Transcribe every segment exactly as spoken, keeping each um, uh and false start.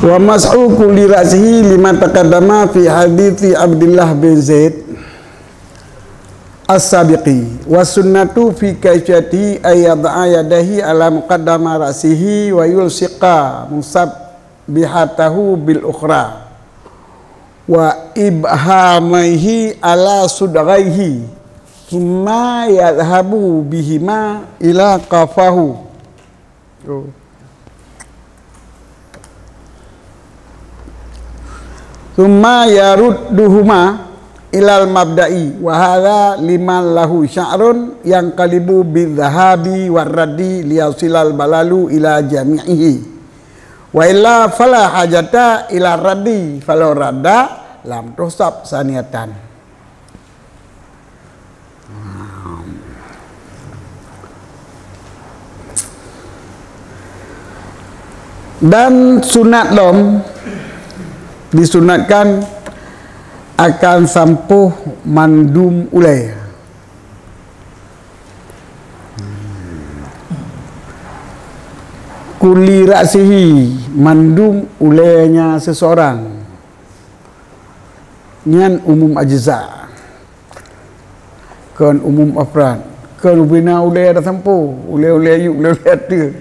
Wa mashu kulli ra'sihi lima taqaddama fi hadithi Abdullah bin Zaid as-sabiqi. Wa sunnatu fi kaifiyatihi ay yada'a yadaihi ala muqaddama ra'sihi wa yulsiqa musabbihatahu bil ukhra wa ibhamaihi ala sudghaihi, thumma yadhhabu bihima ila qafahu. Oh. Thumma yarudduhuma ilal mabda'i, wa hadza liman lahu sya'run yanqalibu bidzahabi warraddi liyasilal balalu ila jami'ihi. Wa illa fala hajata ila raddi, falau radda lam tuhsab saniyatan. Dan sunat lom, disunatkan akan sampôh mandum ulée. Kulli ra'sihi, mandum uléenya seuseurang. Nyan umum ajza. Kon umum afrad. Kon ubena ulée tasampôh, ulée-ulée yup, ulée-ulée ateueh.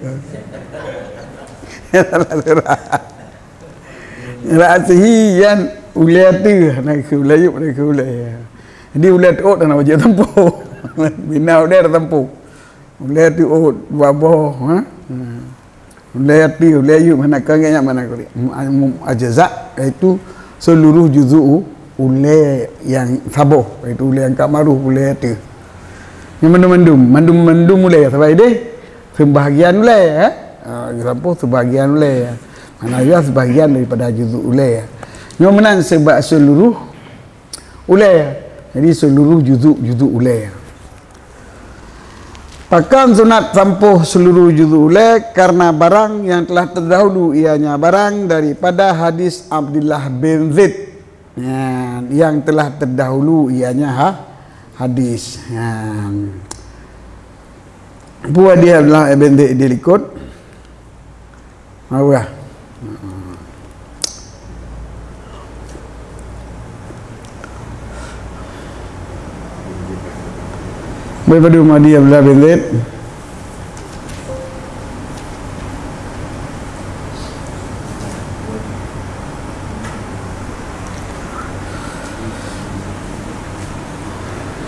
Ra'sihi nyan ulée ateueh, na keuh ulée yup, na keuh ulée. Jadi ulée teuôt hana wajéb tasampôh. Bina ulée tasampôh. Ulée teuôt dua boh, ha? Ulée ateueh, ulée yup, hana keuh nyan mana keuh. Mu-, mu-, ajza, iaitu seluruh juzu ulée nyang saboh, iaitu ulée nyang ka maroh, ulée ateueh. Nyan mandum-mandum, mandum-mandum ulée, sabab ideh sebahagian ulée, eh? Ha, sampôh sebahagian ulée. Mana ya sebahagian daripada juzu ulée. Nyoe meunan sebab seluruh ulée. Jadi seluruh juzu-juzu ulée. Pakon sunat sampôh seluruh juzu ulée? Karena barang yang telah terdahulu, ianya barang daripada hadis Abdullah bin Zaid. Nyan, yang telah terdahulu, ianya ha, hadis. Nyan. Peue dia Abdullah bin Zaid dilikot? Awah. Boh padum hadi Abdullah bin Zaid.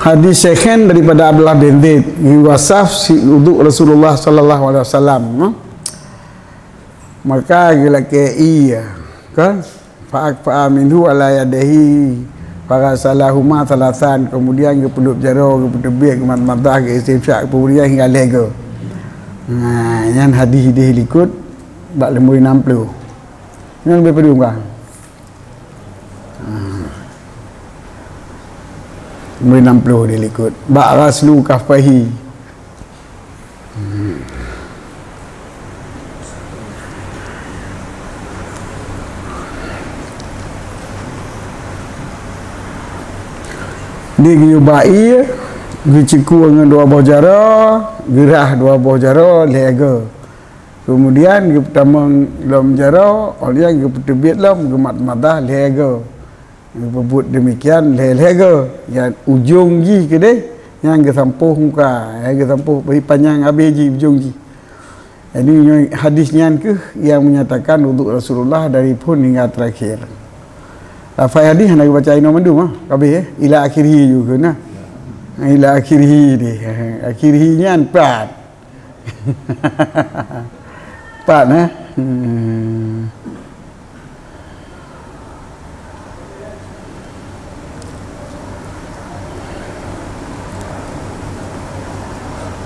Hadis Syekhain daripada Abdullah bin Zaid, geuwasaf si uduk Rasulullah sallallahu alaihi wasallam. Maka geulakée ie, kan? Fa akfa'a minhu ala yadaihi, faghasalahuma thalathan, kemudian geupeulop jaroe, geupeuteubiet, geumat-matah, geuistinsyaq, geupeubri hingga lhée goe. Nah, nyan hadis ideh likot bak leumui nam ploh. Nyan leubeh padum ka? Ha. Leumui nam ploh ideh likot. Bak ghaslu kaffaihi. Di geuyue bak ie, geucukue ngon dua boh jaroe, geurhah dua boh jaroe, lhée goe. Keumudian geupeutamong lom jaroe, óh lheueh nyan geupeuteubiet lom, geumat-matah lhée goe. Geupeubuet deumikian lhée-lhée goe. Nyan ujong jih keudeh, nyan geusampôh muka, eh, geusampôh bri panyang habéh jih ujong jih. Jadi, nyoe hadis nyan kheueh nyang menyatakan wudhu Rasulullah dari phon hingga terakhir. Lafai hadis hana geubaca inoe mandum, ah, kabéh, eh. Ila akhirih ju kheun, nah. Ila akhirih deh. Akhirih nyan pat. Pat, eh? Hmm.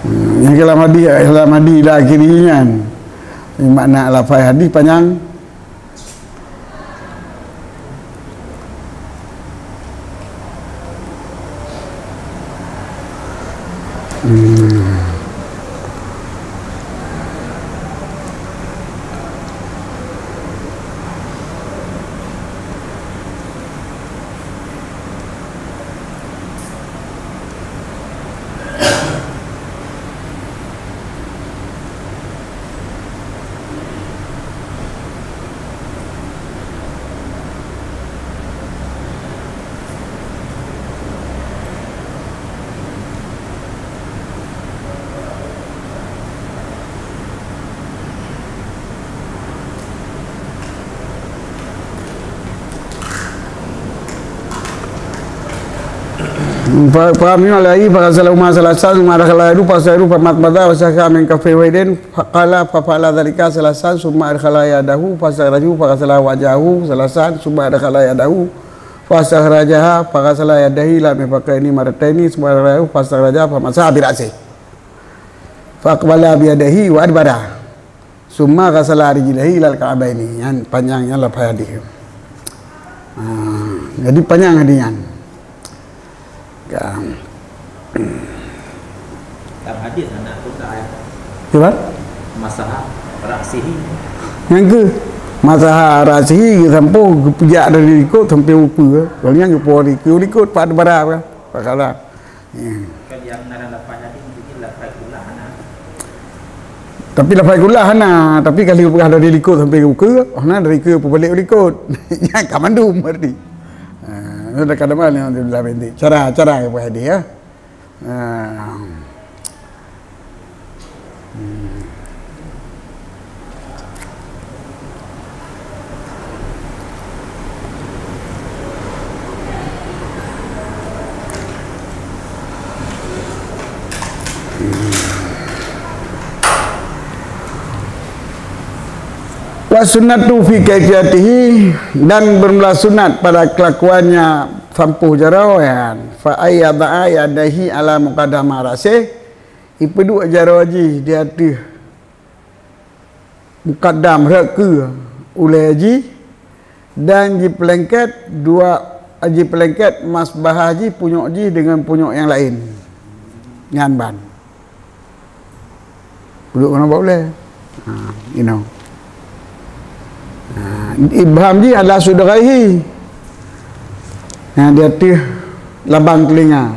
Hmm, nyang kalam hadis, kalam hadis ila akhirih nyan. Makna lafai hadis panyang. Hmm. Fa, fa amima alaihi, fa ghasalahuma salasan, summa adkhala yadahu, fa ghasalahu, fa madmadha, wa stakhaja min kaffihi wahidin, fa qala, fa fa'ala dzalika salasan, summa adkhala yadahu, fa astakhrajahu, fa ghasala wajhahu salasan, summa adkhala yadahu, fa astakhrajaha, fa ghasala yadayhi ilal mirfaqaini marrataini, summa adkhala yadahu, fa astakhrajaha, fa masaha bi ra'sihi. Fa aqbala bi yadayhi wa adbara. Summa ghasala rijlaihi ilal ka'baini. Nyan panyang nyan lafai hadis. Ha, jadi panyang hadis nyan. Kan. Dalam hadis anak tu tak ayat. Cuba? Masaha ra'sihi. Nyang ke? Masaha ra'sihi, sampoe geupijak dari likot sampai upeue. Kalau nyang geupori ke likot, fa adbara, fa ghasala. Ya. Kan yang ngaran lafai hadis mungkin lafai kullahana. Tapi lafai kullah hana, tapi kalau peugah dari likot sampai ke ukeue, hana dari keue peubalek u likot. Nyan ka mandum berarti. Ha, nyan dah kadang yang dibilang bintik. Cara, cara yang buat hadis, ya. Ha. Hmm. Wa sunnatu fi kaifiyatihi, dan bermula sunat pada kelakuannya sampoh jaroe nyan. Fa ayyada'a yadaihi ala muqaddami ra'sihi, ipeuduek jaroe jih di ateueh muqaddam rot keue ulée jih, dan jipeulengket dua, jipeulengket masbahah jih, punyok jih deungon punyok nyang laén. Nyan ban. Peuduek keunoe bak ulée. Ha, inoe. Ha, ibham jih ala sudghaihi. Ha, di ateueh labang telinga.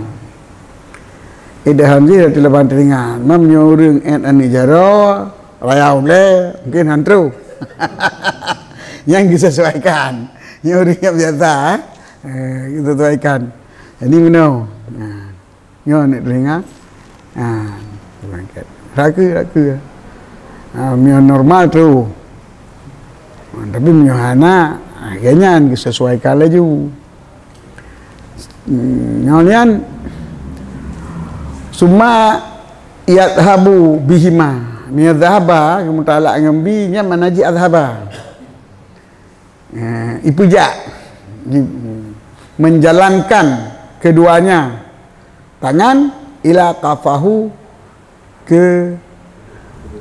Idham jih di ateueh labang telinga. Meunyoe ureuëng ék aneuk jaroe, raya ulée, mungkin han troh. Nyan disesuaikan. Nyoe ureuëng nyang biasa, eh, disesuaikan. Jadi, meunoe. Ha. Nyoe aneuk telinga. Ha, berangkat. Rot keue, rot keue. Ha, meunyoe normal troh. Ha, tapi meunyoe hana, ha, lagée nyan disesuaikan laju. Hmm, nyoe nyan, summa yadhhabu bihima. Meunyoe dhahaba, geumeutalak ngon bi, nyan makna jih adhhaba. Eh, ipeujak, di, menjalankan keduanya tangan ila qafahu, ke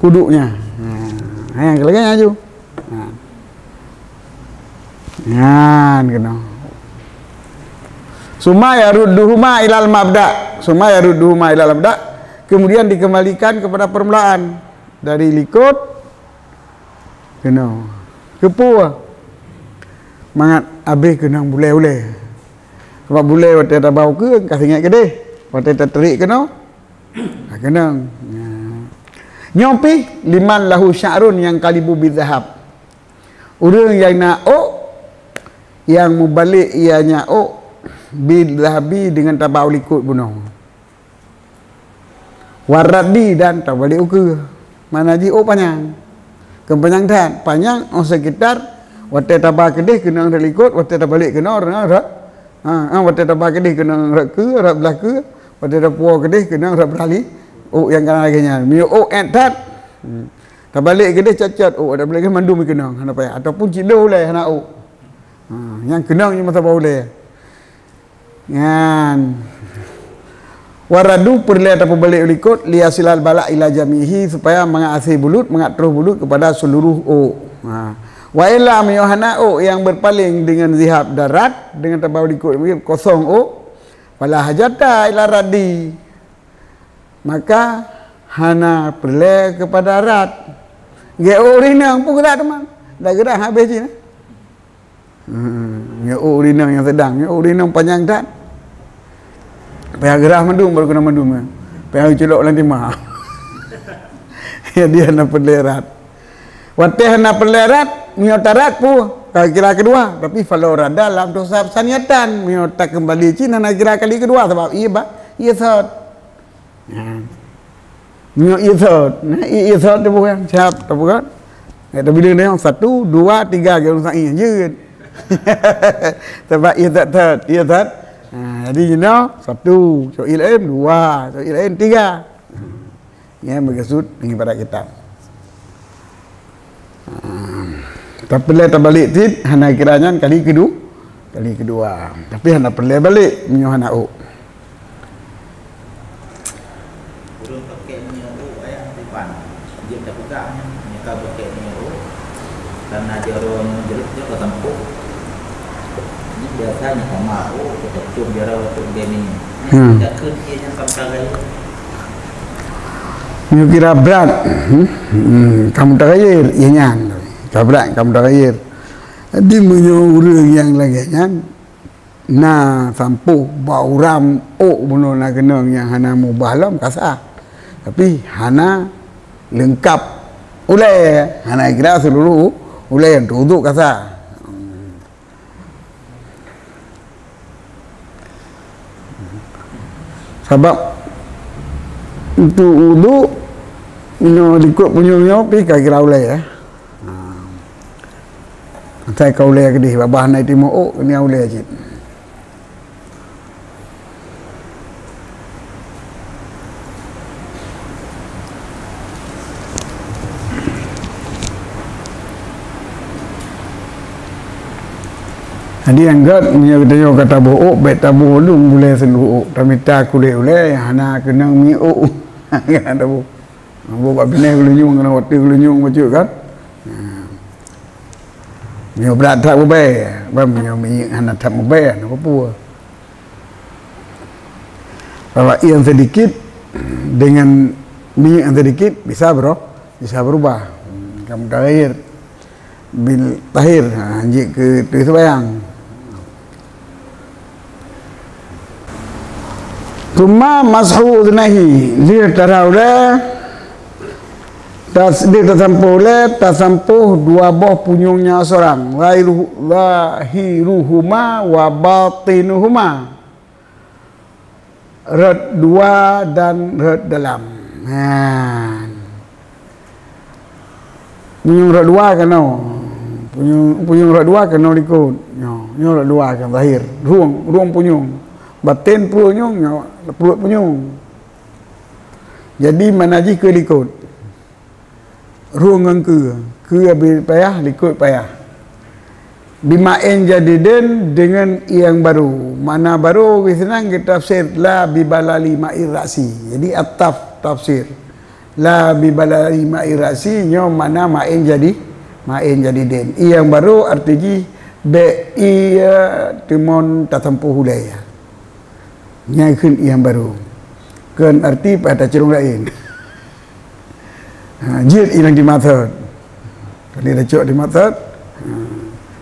kuduknya. Ha, ha, lagée nyan laju. Ha. Nyan keunoe. Summa yarudduhuma ilal mabda. Summa yarudduhuma ilal mabda. Kemudian dikembalikan kepada permulaan. Dari likot keunoe. Keupeue? Mangat abéh keunong bulée-ulée. Sabab bulée watée tabau keue ka singoh keudeh. Watée taterik keunoe, ka keunong. Nah. Nyoe pih liman lahu sya'run yanqalibu bidzahab. Ureuëng nyang na ôk, nyang mubalek ia nya ôk bidzahabi deungon tabau likot bunoe. Warraddi dan tabalek ukeue. Makna jih ôk panyang. Kon panyang that, panyang óh sekitar, watée taba keudeh keunong rot likot, watée tabalek keunoe rot, ha, ha, watée taba keudeh keunong rot keue, rot blah keue, watée tapuwoe keudeh keunong rot blah li, ôk nyang kana lagée nyan. Meunyoe ôk ék that, hmm, tabalek keudeh cot-cot ôk, tabalek keudeh mandum keunong, hana payah. Ataupun cit lheueh ulée hana ôk. Ha, nyang keunong nyoe masa bak ulée. Nyan. Waradu peureulée tapeubalek u likot, liyasilal bala' ila jamihi, supaya mangat hasé bulut, mangat troh bulut kepada seluruh ôk. Ha. Wa illa, meunyoe hana ôk nyang berpaling dengan zihab dan rad, dengan tabau likot kosong ôk, fala hajata ila raddi. Maka hana peureulée kepada rad. Gét ôk rinong pun rad teuma. Dak geurah habéh jih. Hmm, nyoe ureueng inong nyang sedang, nyoe ureueng inong panyang that. Payah geurah mandum baru keunong mandum, eh. Payah geuculok lam timah. Jadi hana peureulée rad. Watée hana peureulée rad, meunyoe tarad peue, ka kira keudua, tapi fala radda lam tusab saniyatan, meunyoe takeumbali cit hana kira kali keudua sabab ié ba, ié sot. Nyan. Nyoe ié sot. Nah, ié, ié sot teupeue kan? Siap teupeue kan? Eh, tapi dia tengok satu, dua, tiga, dia orang sa'i jeuet. Sebab ié sot, sot, ié sot. Ha, Jadi, jinoe satu, cok i laén dua, cok i laén tiga. Nyan meukeusut ngon ibarat kitab. Ah, tapi lé tabalek cit, hana kira nyan kali kedua, kali kedua. Tapi hana peureulée balek meunyoe hana ôk. Ureuëng pakèk minyeuk ôk ayah dipan. Jeuet tapeugah nyan, meunyoe ka pakèk minyeuk ôk, karena jaroe nyoe jeuet jeuet ka sampôh. Ini biasanya sama ôk, kita cium jaroe untuk dia minyeuk. Hmm. Kita kheun dia nyan sama kali. Nyoe kira brat. Hmm. Hmm. Kamu tagayir, iya nyan. Ka brat, kamu tagayir. Jadi meunyoe ureuëng nyang lagée nyan, na sampôh bak uram ôk bunoe na keunong nyang hana mubah lom kasa. Tapi hana leungkap ulée, hana kira seuluruh ulée untuk uduk kasa. Sabab untuk uduk, inoe likot punyueng nyoe pih ka kira ulée, ya. Ha. Asai ka ulée keudeh, babah na itimoh ôk, ni ulée cit. Jadi, anggap meunyoe geutanyoe ka taboh ôk, bék taboh lom gulée seuluruh ôk, tamita kulét ulée nyang hana keunong minyeuk ôk. Hana taboh. Boh bak binéh geulinyueng, keunoe watée geulinyueng bacut kan. Nah. Meunyoe brat that mubée, ban meunyoe minyeuk hana that mubée, hana peue-peue. Bahwa yang sedikit dengan minyeuk yang sedikit bisa bero-, bisa berubah. Kamu terakhir. Bil tahir, ha, jeuet keu teuh seubayang. Tsumma mashu udhunaihi, lheueh tara ulée, tas-, lheueh tasampôh ulée, tasampôh dua boh punyueng nyoe seurang, zahiruhu-, zahiruhuma wa batinuhuma. Rot dua dan rot dalam. Ha. Punyueng rot dua keunoe. Punyueng, punyueng rot dua keunoe likot. Nyoe, nyoe rot dua kan zahir. Rueng, rueng punyueng. Baten pruet nyueng, nyoe pruet punyueng. Jadi, mana jih keu likot. Rueng ngon keue. Keue abéh payah, likot payah. Bima'in jadidin, dengan ié nyang baru. Makna baru geuh sinan geutafsir la bibalali ma'i ra'si. Jadi, ataf tafsir. La bibalali ma'i ra'si, nyoe makna ma'in jadi, ma'in jadidin. Ié nyang baru arti jih bék ié teumon tasampôh ulée. Nyan kheun ié nyang baru. Kheun arti payah tacurong laén. Ha, jeuet ilang di maksud. Tadi dah cok di maksud. Ha.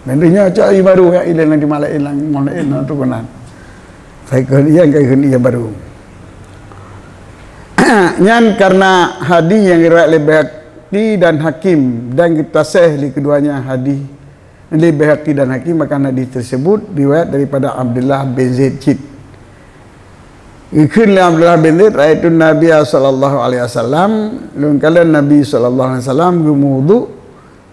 Dan dia nyoe cok ié baru ya, ilang di maksud, ilang maksud, ilang tu keunan. Saya kheun ié, saya kheun ié baru. Nyan karena hadis nyang riwayat lé Baihaqi dan Hakim dan geutaseh lé keduanya hadis. Lé Baihaqi dan Hakim akan hadis tersebut riwayat daripada Abdullah bin Zaid cit. Geukheun lé Abdullah bin Zaid, "Ra'aitun Nabiyya sallallahu alaihi wasallam, lôn kalon Nabi sallallahu alaihi wasallam geumeuwudhu,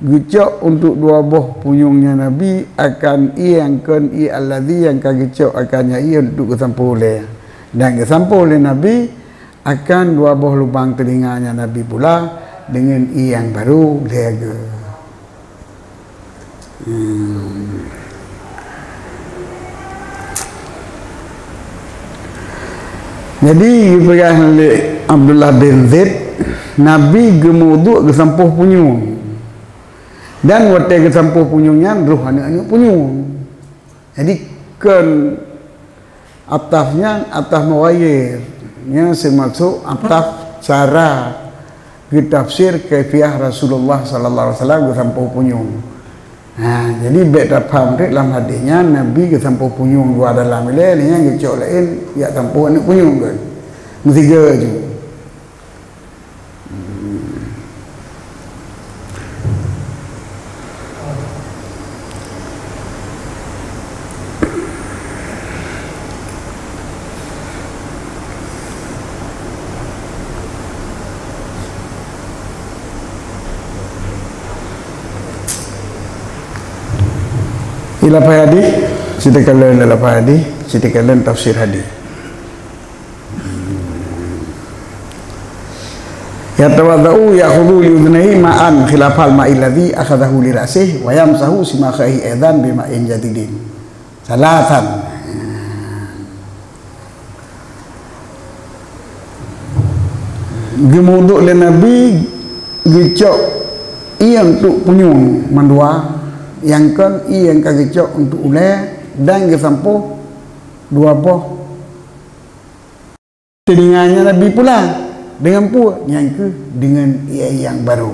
geucok untuk dua boh punyuengnya Nabi akan ié nyang kon ié alladzi nyang ka geucok akannya ié untuk geusampôh ulée. Dan geusampôh lé Nabi akan dua boh lubang teulinganya Nabi pula deungon ié nyang baru lhée geuh." Hmm. Jadi, geupeugah lé Abdullah bin Zaid, Nabi geumeuwudhu geusampôh punyueng. Dan watée geusampôh punyueng nyan, roh aneuëk-aneuëk punyueng. Jadi, kon ataf nyan ataf mughayir. Nyan seumaksud ataf cara geutafsir kaifiah Rasulullah sallallahu alaihi wasallam geusampôh punyueng. Ha, jadi bék tapaham teuk lam hadis nyan Nabi geusampôh punyueng dua dalam ilée, nyan geucok laén jak sampôh aneuëk punyueng kan. Meusigoe ju. Ilafai hadis, cerita kalau ilafai hadis. Siti kalon tafsir hadis. Yatawadha'u ya'khudhu li udhunaihi ma'an khilafal ma'il ladzi akhadhahu li ra'sihi wa yamsahu simakhaihi aidan bima'in jadidin. Salasan. Geumuduk lé Nabi geucok ié untuk punyueng mandua, nyang kon ié nyang ka geucok untuk ulée dan geusampôh dua boh. Teuninga nyan Nabi pula deungon peue? Nyan keuh deungon ié nyang barô.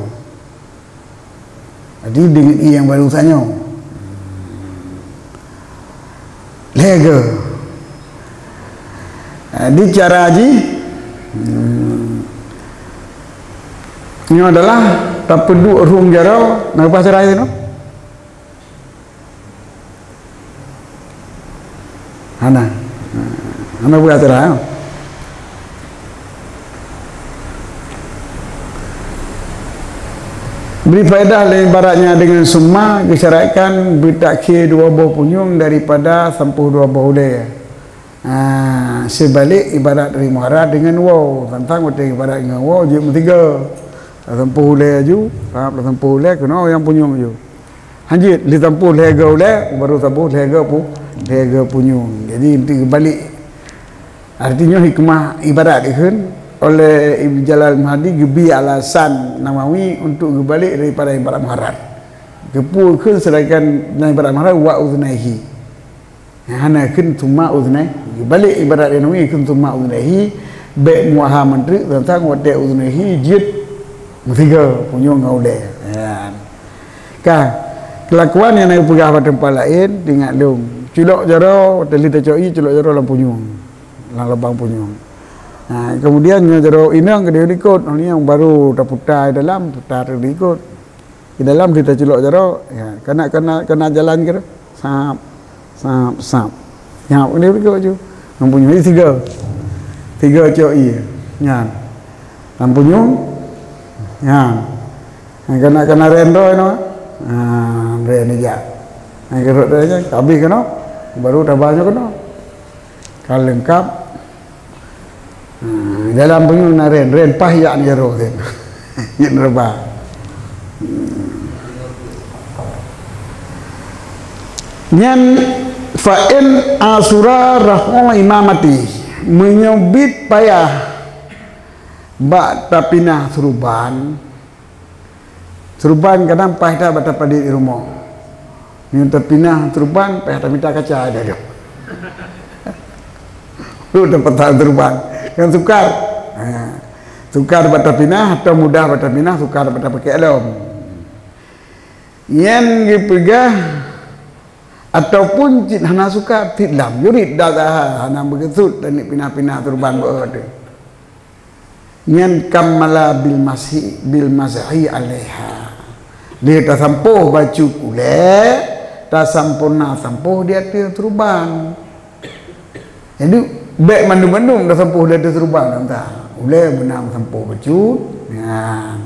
Jadi deungon ié nyang barô tanyoe. Lhée goe. Jadi cara jih, hmm, nyoe adalah tapeuduek rhueng jaroe, na peue cara jih nyoe? Hana. Hana buka acara, ya. Beri faedah lé ibaratnya dengan summa, geusyaratkan beutakhir dua boh punyueng daripada sampôh dua boh ulée. Ha, seubalek ibarat dari muharrar dengan waw, tantang watée ibarat dengan waw jeuet meusigoe. Tasampôh ulée laju, tasampôh ulée keunoe nyang punyueng laju. Hanjeuet, lheueh sampôh lhée goe ulée, baru sampôh lhée goe pu-, lhée goe punyueng. Jadi, untuk geubalek. Artinya hikmah ibarat dikheun oleh Ibnu Jalal Mahdi geubi alasan Nawawi untuk geubalek daripada ibarat muharrar. Geupeu kheun sedangkan ibarat muharrar wa udhunaihi. Hana kheun summa udhunaihi. Geubalek ibarat Nawawi kheun summa udhunaihi, bék muaha mantreuk teuntang watée udhunaihi jeuet meusigoe punyueng ngon ulée. Ya. Ka, keulakuan nyang na geupeugah bak teumpat laén, ingat lom. Culok jaroe, watée lheueh tacok ié, culok jaroe lam punyueng. Lam lubang punyueng. Ha, kemudian nyoe jaroe inong keudeh likot, nyoe nyang baru taputa dalam, puta teuk likot. Di dalam lheueh taculok jaroe, ya, kana, kana, kana jalan keu sap, sap, sap. Nyang keudeh likot ju. Lam punyueng, jadi tiga. Tiga cok ié. Nyan. Lam punyueng. Nyan. Hai, keunoe, keunoe rèn droe nyoe. Ha, rèn ijak. Hai, keurot rèn ijak, habéh keunoe, baru taba nyoe keunoe. Ka leungkap. Ha, dalam punyueng na rèn, rèn paih ijak nyoe jaroe teuh. Nyan reuba. Nyan fa in asura raf'ul imamati. Meunyoe bit payah bak tapinah seuruban, Seuruban kadang paih that bak tapadé di rumoh. Nyoe tapinah seuruban, paih tamita kaca ada tu. Lu tapatah seuruban. Kan sukar. Ha. Sukar bak tapinah atau mudah bak tapinah, sukar bak tapakèk lom. Nyan geupeugah ataupun cit hana sukar, cit lam jurit dah hana meukeusut dan pinah-pinah seuruban bak tu. Nyan kammala bil mashi, bil mashi alaiha. Lheueh tasampôh bacut ulèe, tasampurna sampôh di ateueh seuruban. Jadi, bèk mandum-mandum tasampôh di ateueh seuruban, entah. Ulèe beuna sampôh bacut, nyan.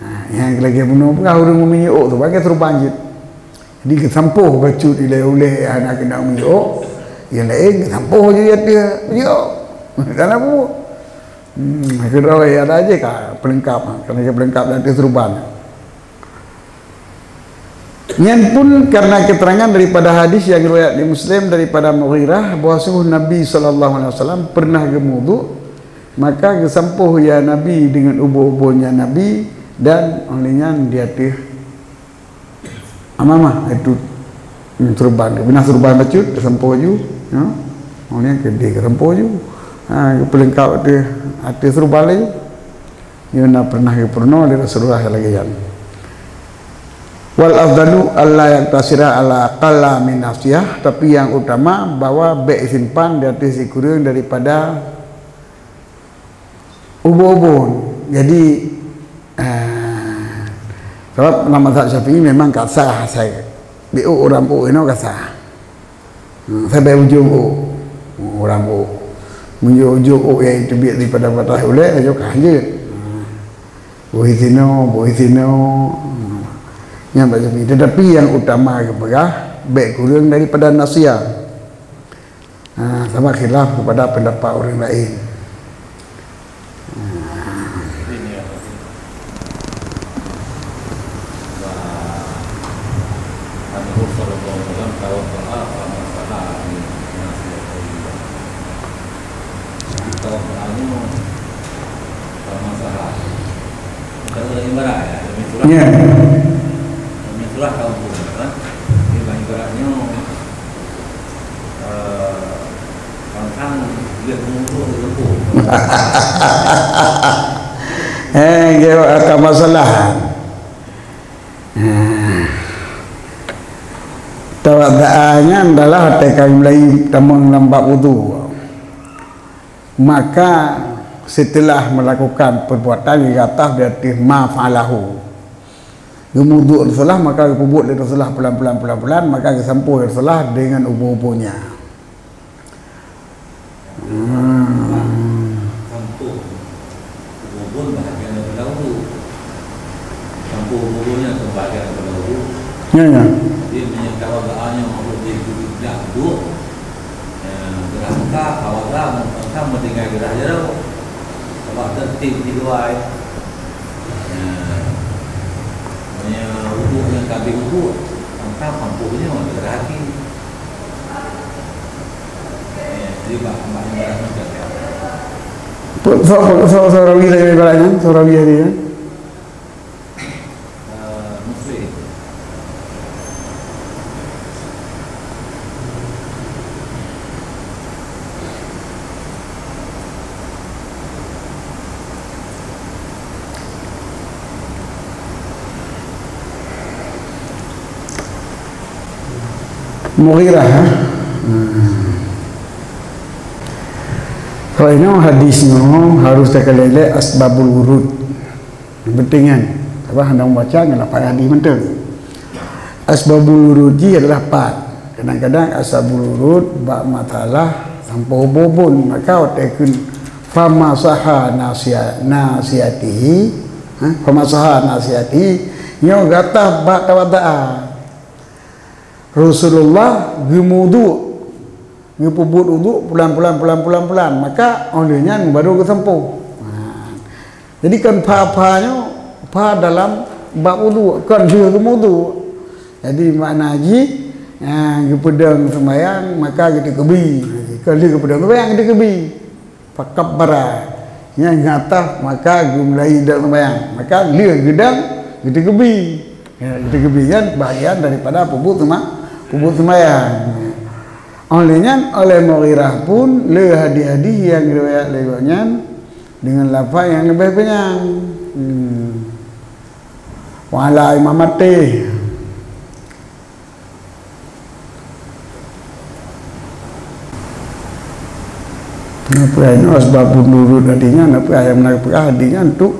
Ha, nyang lagèe bunoe peugah ureueng meumiyueb ôk tu, bak seuruban jeuet. Jadi geusampôh bacut ilèe ulèe hana keuneuk miyueb ôk, nyang laén geusampôh jeuet ateueh miyueb ôk. Hana peue. Hmm, keudroe ada aja ka peulengkap, ha, keuneuk peulengkap di ateueh seuruban. Nyan pun karena keterangan daripada hadis yang riwayat di Muslim daripada Mughirah bahwa sungguh Nabi sallallahu alaihi wasallam pernah geumuduk, maka geusampôh ya Nabi dengan ubon-ubon ya Nabi dan oleh nyan di ateueh amamah, itu, hmm, seuruban. Geupeuna seuruban bacut, geusampôh ju, ya. Oleh nyan keudeh geusampôh ju. Ha, geupeulengkap ateueh, ateueh seuruban laju. Nyoe na pernah geupeurunoe lé Rasulullah lagèe nyan. Wal afdalu alla yaktasira ala aqalla min nasiyah, tapi yang utama bahwa bèk simpan di ateueh sikureueng daripada ubon-ubon. Jadi, eh, sebab lam mazhab Syafi'i memang ka sah asai. Di ôk ureueng ôk inoe ka sah. Hmm, sabe ujong ôk. Ureueng ôk. Meunyoe ujong ôk nyang teubiet daripada bataih ulèe, laju ka hanjeuet. Hmm. Boh sinoe, boh sinoe. Hmm. Nyan bak Syafi'i. Tetapi yang utama geupeugah, bèk kureueng daripada nasiyah. Ha, sama khilaf kepada pendapat orang lain. Ya. Eh, jawab akan masalah. Eh, tawadaan nyan adalah watée ka mulai tamong lam bab wudu. Maka setelah melakukan perbuatan yang atas di atas ma fa'alahu. Geumudu Rasulullah, maka geupeubuet lé Rasulullah pelan-pelan, pelan-pelan, maka geusampôh Rasulullah dengan ubu-ubunya. Hmm. Sampôh ubun bahagian daripada wudu. Sampôh ubun nyan bahagian daripada wudu. Ya, ya. Jadi, meunyoe tawadaan nyan makhluk di dak wudu, ya, gerah muka, tawadaan, muka meutinggai gerah jaroe. Sabab tertib di luar. Ya. Meunyoe wudu nyan ka habéh wudu, maka sampôh nyoe gerah hati. So, so, so rawi lagée ibarat nyan, so rawi tadi, ya. Mughirah, ha? Hmm. Kalau inoe hadis nyoe harus takalon lé asbabul wurud. Penting kan? Sabab hana baca ngon lafaz hadis mantong. Asbabul wurud jih adalah pat. Kadang-kadang asbabul wurud bak masalah sampôh ubon. Maka watée kheun famasaha nasia-, nasiatihi, ha? Famasaha nasiatihi, nyoe gata bak tawadaan. Rasulullah geumudu, geupeubuet wudu pulan-pulan, pulan-pulan, pulan. Maka óh lheueh nyan baru geusampôh. Ha. Jadi kon pha-pha nyoe pha dalam bab wudu, kon lheueh geumudu. Jadi makna jih, ha, geupeudong seumbahyang maka geuteukeubi. Kon lheueh geupeudong seumbahyang geuteukeubi. Fakabbara. Nyan gata maka geumulai dong seumbahyang. Maka lheueh geudong geuteukeubi. Ya, geuteukeubi nyan bahagian daripada peubuet seuma-, peubuet seumbahyang. Óh lheueh nyan, oleh Mughirah pun le hadis-hadis nyang riwayat lé gobnyan deungon lafaz nyang leubeh panyang. Hmm. Wa ala imamati. Nyan peue nyoe asbab nurut hadis nyan, nyan peue nyang na peugah hadis nyan untuk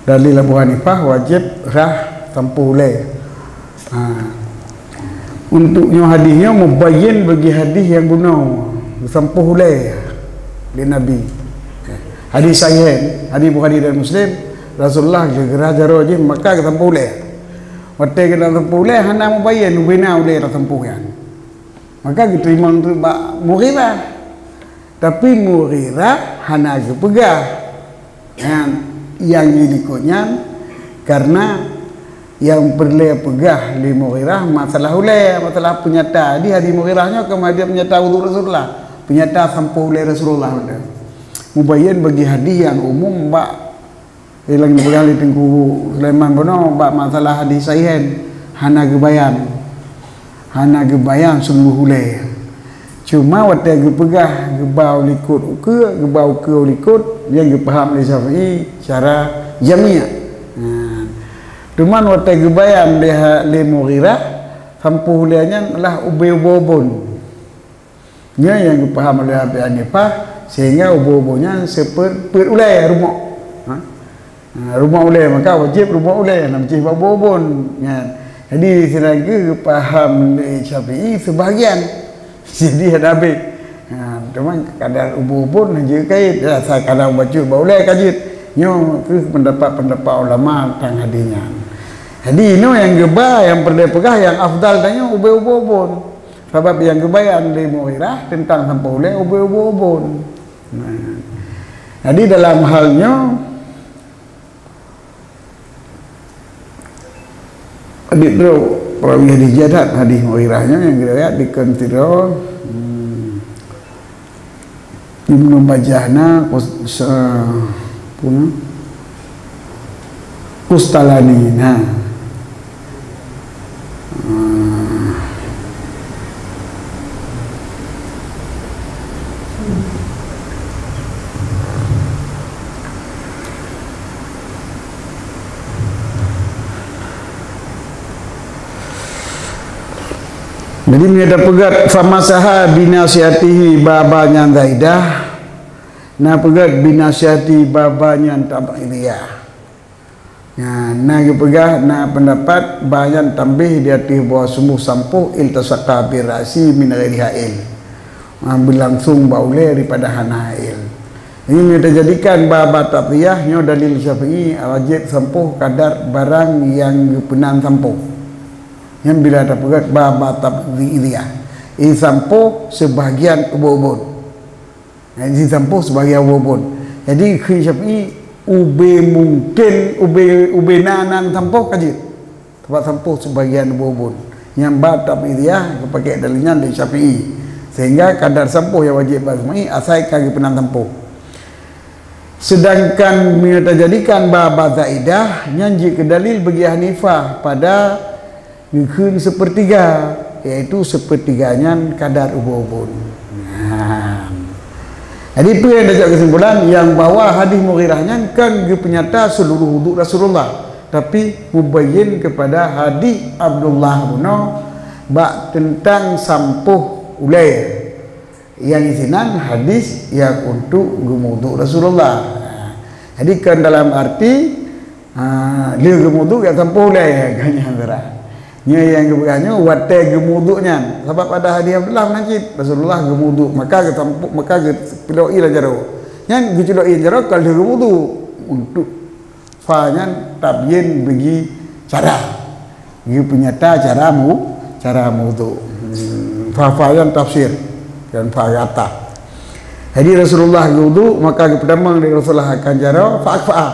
dalil Abu Hanifah wajéb rhah sampôh ulée. Ha. Untuk nyoe hadis nyoe mubayyin bagi hadis nyang bunoe, sampôh ulée lé Nabi. Hadis sahihain, hadis Bukhari dan Muslim, Rasulullah geugeurah jaroe jih maka geusampôh ulée. Watée keunan sampôh ulée hana mubayyin ubena ulée tasampôh nyan. Maka geuteurimong teuk bak Mughirah. Tapi Mughirah hana geupeugah nyan nyang di likot nyan, kareuna nyang peureulée peugah lé Mughirah masalah ulée, masalah peunyata. Di hadis Mughirah nyoe ka hadis peunyata wudu Rasulullah, peunyata sampôh ulée Rasulullah. Mubayyin bagi hadis nyang umum bak Ilang peugah lé Teungku Sulaiman bunoe bak masalah hadis sahihain hana geubayan. Hana geubayan seuluruh ulée. Cuma watée geupeugah geuba u likot ukeue, geuba ukeue u likot, nyang geupaham lé Syafi'i secara jami'. Nah, teuma watée geubayan lé ha-, lé Mughirah, sampôh ulée nyan lah ubé ubon. Nyoe nyang geupaham oleh Abi Hanifah, sehingga ubon-ubon nyan seupeuet ulée rumoh. Ha? Ha, rumoh ulée, maka wajéb rumoh ulée, nam cih bak ubon-ubon. Nyan. Jadi, sehingga geupaham lé Syafi'i sebahagian. Jadi, hana habéh. Ha, teuma kadang ubon-ubon hana jeuet kait, ya, sa kadang bacut bak ulée ka jeuet. Nyoe keuh pendapat-pendapat ulama tentang hadis nyan. Jadi, inoe nyang geuba, nyang peureulée peugah, nyang afdal tanyoe ubé ubon-ubon. Sabab nyang geubayan lé Mughirah teuntang sampoe ulèe ubé ubon-ubon. Nah. Jadi dalam hal nyoe, di droe perawi hadis jadad hadis Mughirah nyoe nyang riwayat dikheun sidroe, hmm, Ibnu Majah na, Qus-, se-, pun Qustalani na. Hmm. Jadi, meunyoe tapeugah, "Famasaha binasiyatihi baba nyan Zaidah", na peugah, "binasiyati baba nyan Tabaidiyah". Nyan, na geupeugah, na peundapat, ba nyan tambéh di ateueh boh seumoh sampoh, iltasaqa birra'si min ghairi hail. Ha, beulangsong bak ulèe daripada hana hail. Jadi, meunyoe tajadikan ba, ba Tabaidiyah, nyoe dalil Syafi'i, wajéb sampoh kadar barang nyang geupeunan sampoh. Nyan bila tapeugah ba, ba Tabaidiyah. Isampoh seubahgian ubon-ubon. Nyan isampoh seubahgian ubon-ubon. Jadi, kheun Syafi'i, ubé mungken, ubé, ubé na-, nan sampoh ka jeuet. Sabab sampoh seubahgian ubon-ubon. Nyan ba Tabaidiyah geupaké dalil nyan lé Syafi'i. Sehingga kadar sampoh nyang wajéb bak Syafi'i asai ka geupeunan sampoh. Seudangkan meunyoe tajadikan ba, ba Zaidah, nyan jeuet keu dalil bagi Hanifah pada geukheun seupeurtiga, yaitu seupeurtiga nyan kadar ubon-ubon. Nah. Jadi, peue nyang tajak keusimpulan, nyang bahwa hadis Mughirah nyan kon geupeunyata seuluruh uduk Rasulullah, tapi mubayyin keupada hadis Abdullah bunoe bak teuntang sampoh ulèe. Nyang isinan hadis nyang untuk geumuduk Rasulullah. Jadi, kon dalam arti, ha, lheueh geumuduk jak sampoh ulèe, kon nyan sira. Nyoe nyang geupeugah nyoe watèe geumuduk nyan. Sabab pada hadis Abdullah meunan cit, Rasulullah geumuduk, maka geusampoh, maka geuculoki lam jaroe. Nyan geuculoki lam jaroe kon lheueh geumuduk, untuk fa nyan tabyin bagi cara. Geupeunyata cara mu-, cara muduk. Hmm, fa, fa nyan tafsir, dan fa gata. Jadi Rasulullah geuduk, maka geupeutamong lé Rasulullah akan jaroe, fa akfa.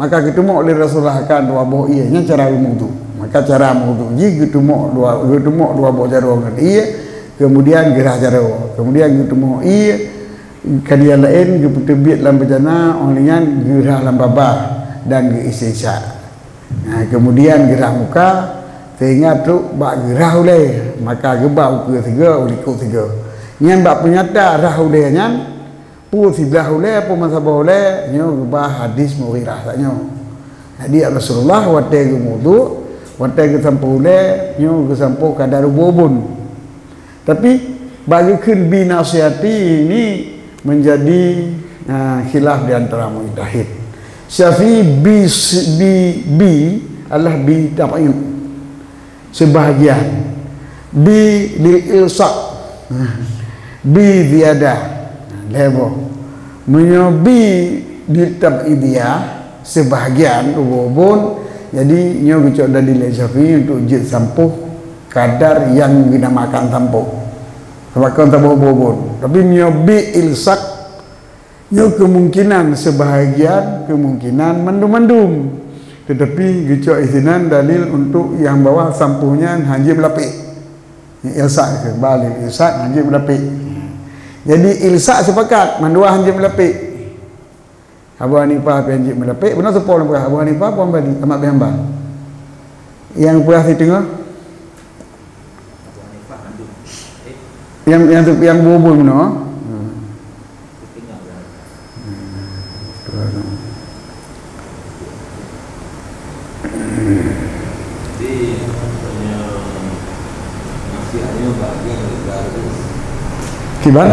Maka geuteumok lé Rasulullah akan dua boh ié, nyan cara muduk. Maka cara muduk jih geuteumok dua, geuteumok dua boh jaroe ngon ié, kemudian geurhah jaroe. Kemudian geuteumok ié, ka di nyang laén geupeuteubiet lam beujana, óh lheueh nyan geurhah lam babah dan geuistinsyaq. Nah, kemudian geurhah muka, sehingga trok bak geurhah ulèe, maka geuba ukeue sigoe, u likot sigoe. Nyan bak peunyata rhah ulèe nyan, peue siblah ulèe, peue meusaboh ulèe, nyoe geuba hadis Mughirah tanyoe. Jadi, Rasulullah watèe geumuduk, watèe geusampoh ulèe, nyoe geusampoh kadar ubon-ubon. Tapi, bak geukheun binasiyati ini menjadi, ah, khilaf di antara mujtahid. Syafi'i bi, bi, bi adalah bi tab'id, sebahagian. Bi lil ilsaq, bi ziyadah, lhèe boh. Meunyoe bi di tab'idiyah, sebahagian ubon-ubon, jadi nyoe geucok dari lé Syafi'i untuk jeuet sampoh kadar nyang geunamakan sampoh. Sabab kon saboh ubon-ubon. Tapi meunyoe bi ilsaq, nyoe kemungkinan sebahagian, kemungkinan mandum-mandum. Tetapi geucok isinan dalil untuk nyang bahwa sampoh nyan hana jeuet meulapék. Ilsaq keu ba lil ilsaq hana jeuet meulapék. Jadi ilsaq sepakat mandua hana jeuet meulapék. Abu Hanifah pih hana jeuet meulapék, bunoe soe po nyang peugah, Abu Hanifah po Hambali, Ahmad bin Hambal. Nyang peugah siteungoh? Nyang, nyang, nyang bubui bunoe. Hmm. Kiban?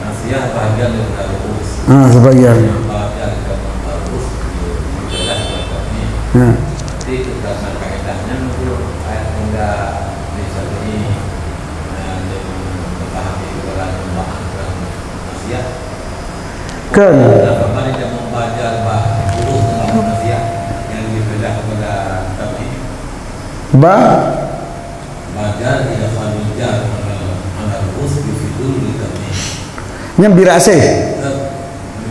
Nasiah bahagian daripada rukun. Ha, sebahagian. Yang bahagian daripada rukun, jelas dapat ni. Ya. Tapi tentang kaedahnya, menurut ayat tinggal di satu ini, eh, dia memahami kebenaran pembahasan nasiah. Kan? Dan kembali dia membaca bah rukun dalam nasiah yang dibedah kepada kami. Ba? Baca tidak sambil jar. Nyan bi ra'sih.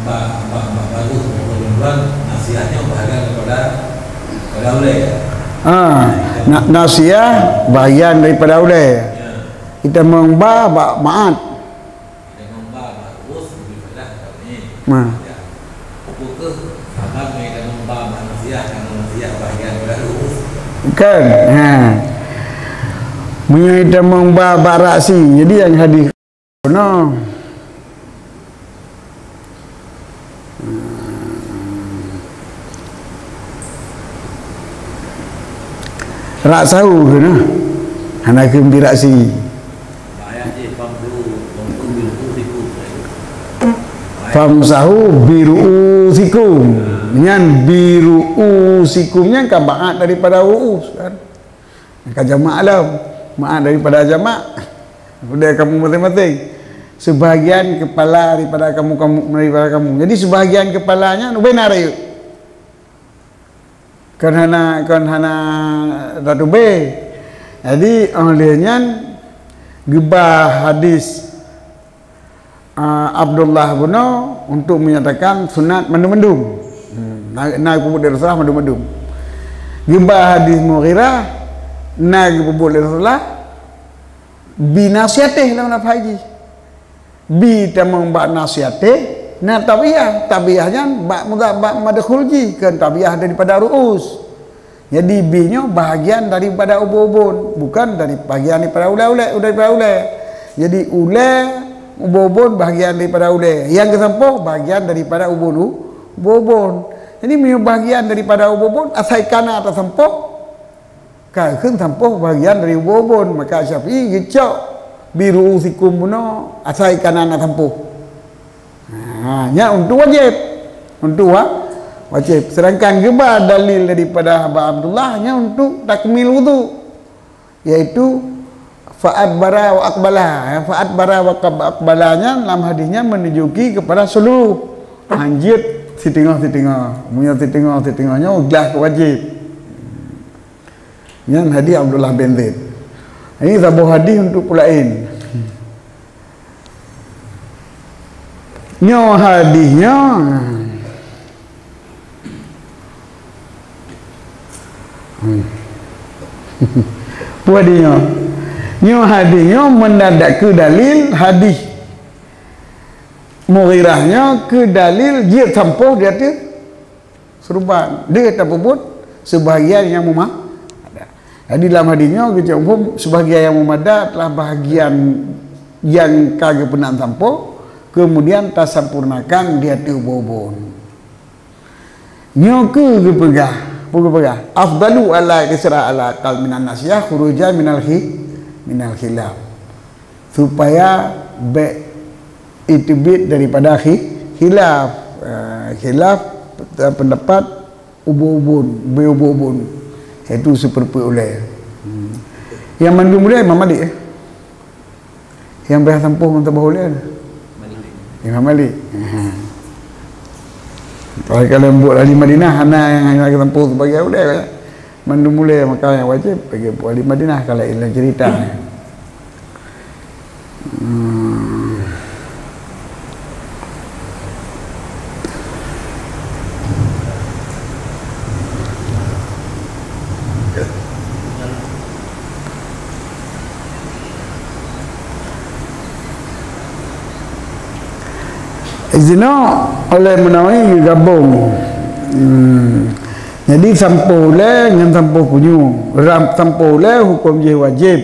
Ba-, ba-, ba-, bagus, bagus tuan, nasiah nyoe bahagian daripada, daripada ulèe. Ah, na-, nasiah bahagian daripada ulèe. Ya. Itamong ba bak ma'at. Itamong ba bak ru'us lebih mudah daripada ni. Nah. Ya. Apa ke sabab itamong ba bak nasiah, karena nasiah bahagian daripada ru'us. Kan? Ha. Meunyoe itamong ba bak ra'si, jadi nyang hadih Nah. Ra'sahu keuh nah. Hana keuh bi ra'si. Famsahu bi ru'usikum. Nyan bi ru'usikum nyan ka ma'at daripada ru'us kan. Ka jamak lom. Ma'at daripada jamak. Udah kamu masing-masing. Sebahagian kepala daripada kamu, kamu, daripada kamu. Jadi sebahagian kepalanya ubena rayeuk. Kon hana, kon hana tatubé. Jadi, oleh nyan geuba hadis ah, Abdullah bunoe untuk menyatakan sunat mandum-mandum. Hmm, na, na geupeubuet lé Rasulullah mandum-mandum. Geuba hadis Mughirah, na geupeubuet lé Rasulullah bi nasihatih lam lafaz jih. Bi tamong bak nasihatih, na tabiah. Tabiah nyan bak muda-, bak madkhul jih, kon tabiah daripada ru'us. Jadi, bi nyoe bahagian daripada ubon-ubon, bukan dari bahagian daripada ulèe-ulèe, daripada ulèe. Jadi, ulèe, ubon-ubon bahagian daripada ulèe. Nyang geusampôh bahagian daripada ubon-u-, ubon-ubon. Jadi, meunyoe bahagian daripada ubon-ubon, asai kana tasampôh, ka kheun sampôh bahagian dari ubon-ubon. Maka Syafi'i geucok bi ru'usikum bunoe, asai kana na sampôh. Ha, nyan untuk wajéb. Untuk wa-, wajéb. Sedangkan geuba dalil daripada Aba Abdullah nyan untuk takmil wudu, yaitu fa'adbara wa aqbala. Ya, fa'adbara wa qab-, aqbala nyan lam hadis nyan menunjuki kepada seluruh. Hanjeuet siteungoh-siteungoh. Meunyoe siteungoh-siteungoh nyoe glah keu wajéb. Nyan hadis Abdullah bin Zaid. Ini saboh hadis untuk peulaén. Nyoe hadis nyoe. Hmm. Peue hadis nyoe? Nyoe hadis nyoe mendadak keu dalil hadis Mughirah nyoe keu dalil jeuet sampôh di ateueh Seruban, deuh tapeubuet sebahagian nyang muma-, jadi lam hadis nyoe geucok muphom sebahagian nyang mumada adalah bahagian nyang ka geupeunan sampôh, keumudian tasampurnakan di ateueh ubon-ubon. Nyoe keuh geupeugah, peue geupeugah, "Afdalu ala kisra ala aqal minan nasiyah khurujan minal khi-, minal khilaf." Supaya bèk iteubiet daripada khi-, khilaf. Eh, khilaf, eh, pendapat ubon-ubon, ubon-ubon. Yaitu sipeureupeue ulèe. Hmm. Nyang mandum ulèe Imam Malik, eh? Nyang bèk sampôh ngon saboh ulèe? Imam Malik. Aha. Kalau, kalau buet ahli Madinah, hana nyang hana sampôh sebagai ulèe, eh? Mandum ulèe maka nyang wajéb bagi buet ahli Madinah, kalau ilèe cerita. Hmm. Izinoe oleh Munawi geugabong. Hmm. Jadi sampôh ulèe ngon sampôh punyueng. Ram-, sampôh ulèe huköm jih wajéb.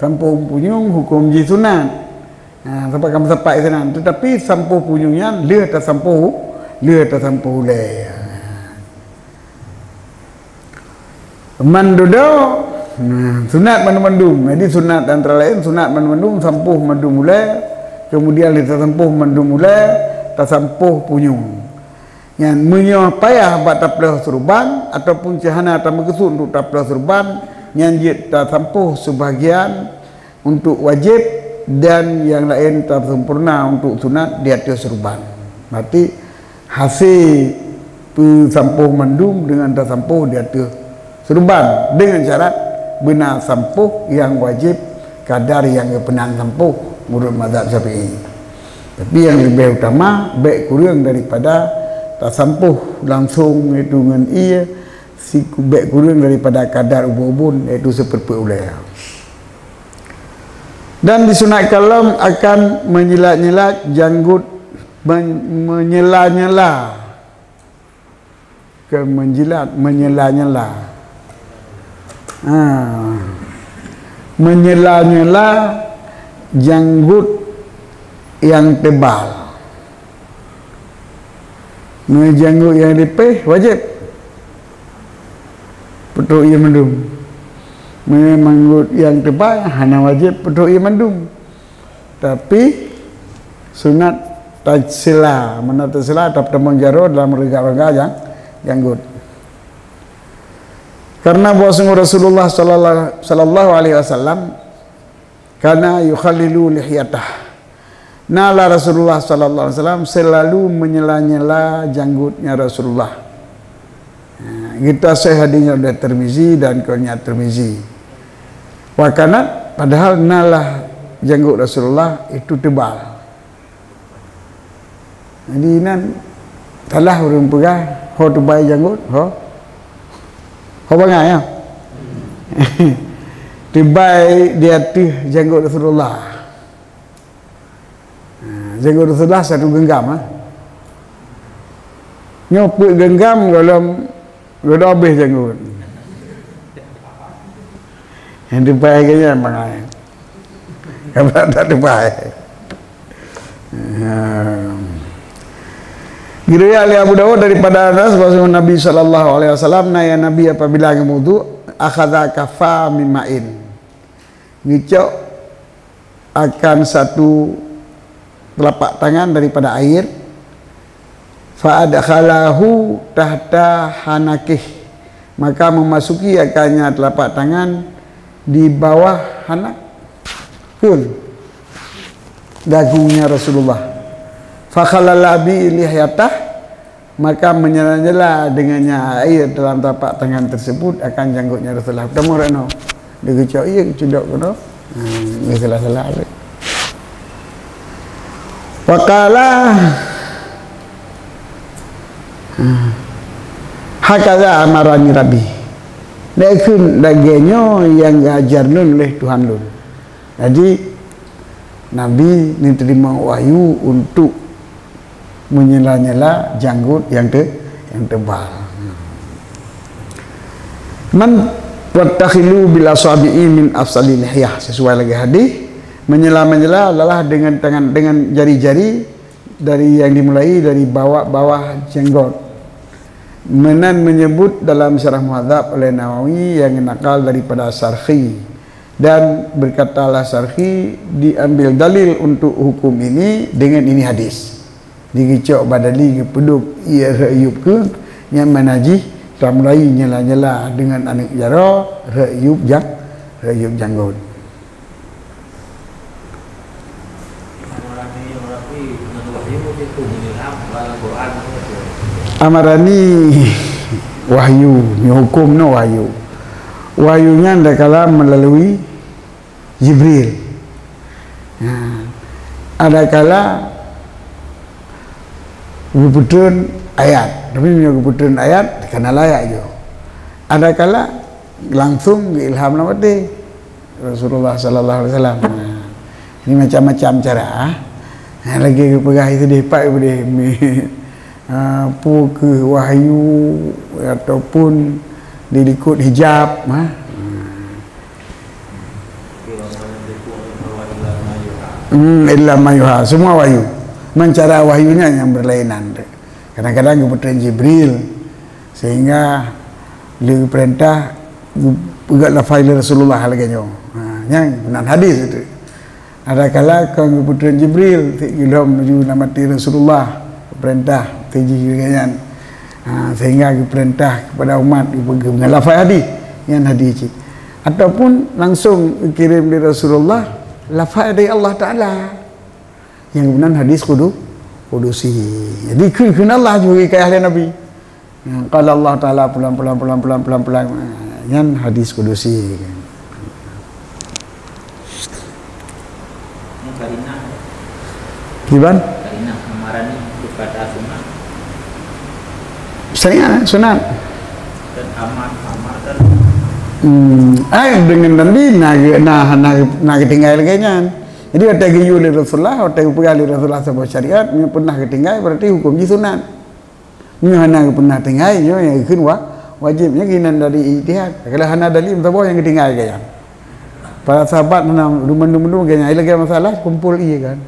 Sampôh punyueng huköm jih sunat. Ha, sapat ka meusapat sinan. Teutapi sampôh punyueng nyan lheueh tasampôh, lheueh tasampôh ulèe. Man dudoe, nah, sunat mandum-mandum. Jadi sunat antara laén sunat mandum-mandum, sampôh mandum ulèe, keumudian lheueh tasampôh mandum ulèe, tasampôh punyueng. Nyan, meunyoe payah bak taplôh seureuban, ataupun cit hana tameukeusut untuk taplôh seureuban, nyan jeuet tasampôh seubahagian untuk wajéb dan nyang laén taseumpurna untuk sunat di ateueh seureuban. Berarti, hasé peusampôh mandum deungon tasampôh di ateueh seureuban, deungon syarat beuna sampôh nyang wajéb kadar nyang geupeunan sampôh meunurot mazhab Syafi'i. Tapi nyang leubeh utama, bèk kureueng daripada tasampôh langsông, yaitu ngon ie, siku-, bèk kureueng daripada kadar ubon-ubon, yaitu sipeureupeuk ulèe. Dan disunatkan lom akan meunyilat-nyilat janggot, men-, meunyeula-nyeula. Bukan menjilat, menyela-nyela. Ha. Menyela-nyela janggut nyang tebal. Meunyoe janggut nyang leupeh, wajéb peutrok ie mandum. Meunyoe janggut nyang tebal, hana wajéb peutrok ie mandum. Tapi sunat tasela, meunan tasela, tapeutamong jaroe dalam rongga-rongga jang-, janggut. Karena bahwasanya Rasulullah sallallahu, sallallahu alaihi wasallam kana yukhallilu lihyatah. Nalah Rasulullah sallallahu alaihi wasallam selalu menyela-nyela janggutnya Rasulullah. Ha, geutasai hadis nyan dari Tirmizi dan keureunya Tirmizi. Wa kanat, padahal nalah janggut Rasulullah itu tebal. Jadi nan salah ureueng peugah, ho tebal janggut, ho. Ho bangai, ya. Tebal di ateueh janggut Rasulullah. Ha, janggut Rasulullah satu genggam, ha. Nyoe peuet genggam golom, golom habéh janggut. Nyang tebal ke nyan bangai. Kaban tak tebal. Ha. Diriwayat oleh Abu Dawud daripada Anas, bahwa Nabi sallallahu alaihi wasallam, na ya Nabi apabila geumudu, akhadha kafa min ma'in. Geucok akan satu telapak tangan daripada air, fa adkhalahu tahta hanakih, maka memasuki akannya telapak tangan di bawah hanak, pun dagunya Rasulullah. Fa khalala bi lihyatah, maka menyela-nyela dengannya air dalam tapak tangan tersebut akan janggutnya Rasulullah. Teurimong rot nyoe. Dia geucok ie, geucudok keunoe. Hmm, dia salah-salah. Wa qala, hmm, "Hakaza amarani Rabbi." Dia kheun lagèe nyoe nyang geuajar lôn lé Tuhan lôn. Jadi, Nabi neuteurimong wahyu untuk menyela-nyela janggut nyang te-, nyang tebal. Man wattakhilu bil asabi'i min afsali lihyah, sesuai lagi hadis, menyela-menyela adalah dengan tangan, dengan jari-jari dari yang dimulai dari bawah, bawah jenggot. Meunan menyebut dalam Syarah Muhadzab oleh Nawawi yang nakal daripada Sarkhi. Dan berkatalah Sarkhi, diambil dalil untuk hukum ini dengan ini hadis. Digeucok badali geupeudôb ie rhot yup keuh, nyan makna jih tamulai nyela-nyela deungon aneuk jaroe rhot yup jang-, rhot yup janggot. Amarani wahyu, nyoe huköm nyoe wahyu. Wahyu nyan adakala meulalu Jibril. Nah, adakala geupeutreun ayat. Tapi meunyoe geupeutreun ayat, ka na layat jih. Adakala langsung geuilham lam até Rasulullah sallallahu alaihi wasallam. Nah, ini macam-macam cara. Nah, lagèe geupeugah itu deh, pat geupeudeh. Ah, peue keuh wahyu ataupun dilikot hijab, ha? Hmm, illa ma yuha. Semua wahyu. Cuman cara wahyu nyan nyang berlainan. Kadang-kadang geupeutreun Jibril, sehingga lé geupeurintah geupeugah lafai lé Rasulullah lagèe nyoe. Ha, nyan meunan hadis itu. Adakala kon geupeutreun Jibril, geupeugah laju lam até Rasulullah, geupeurintah, teuji lagèe nyan. Ha, sehingga geupeurintah kepada umat, geupeugah lafai hadis, nyan hadis cit. Ataupun langsung geukirém lé Rasulullah, lafai dari Allah Taala. Nyang meunan hadis kudu-, kudusi. Jadi, kheun-kheun Allah jih hikayah lé Nabi. Qala Allah Taala pulan, pulan, pulan. Nyan hadis kudusi. Ini karinah. Iban? Kalimah amarani berkata sunat. Syariat, sunat. Dan amar, amar kan? Hmm, ai deungon Nabi na, na, na, na geutinggai lagèe nyan. Jadi watèe geuyue lé Rasulullah, watèe geupeugah lé Rasulullah saboh syariat, meunyo pernah geutinggai berarti hukum jih sunat. Meunyo hana geupeugah tinggai, nyoe nyang geukheun wa-, wajéb. Nyoe keunan dari ijtihad. Kalau hana dalil meusaboh nyang geutinggai gaya. Para sahabat hana mandum-mandum gaya. Ilagèe masalah kumpul ié kan.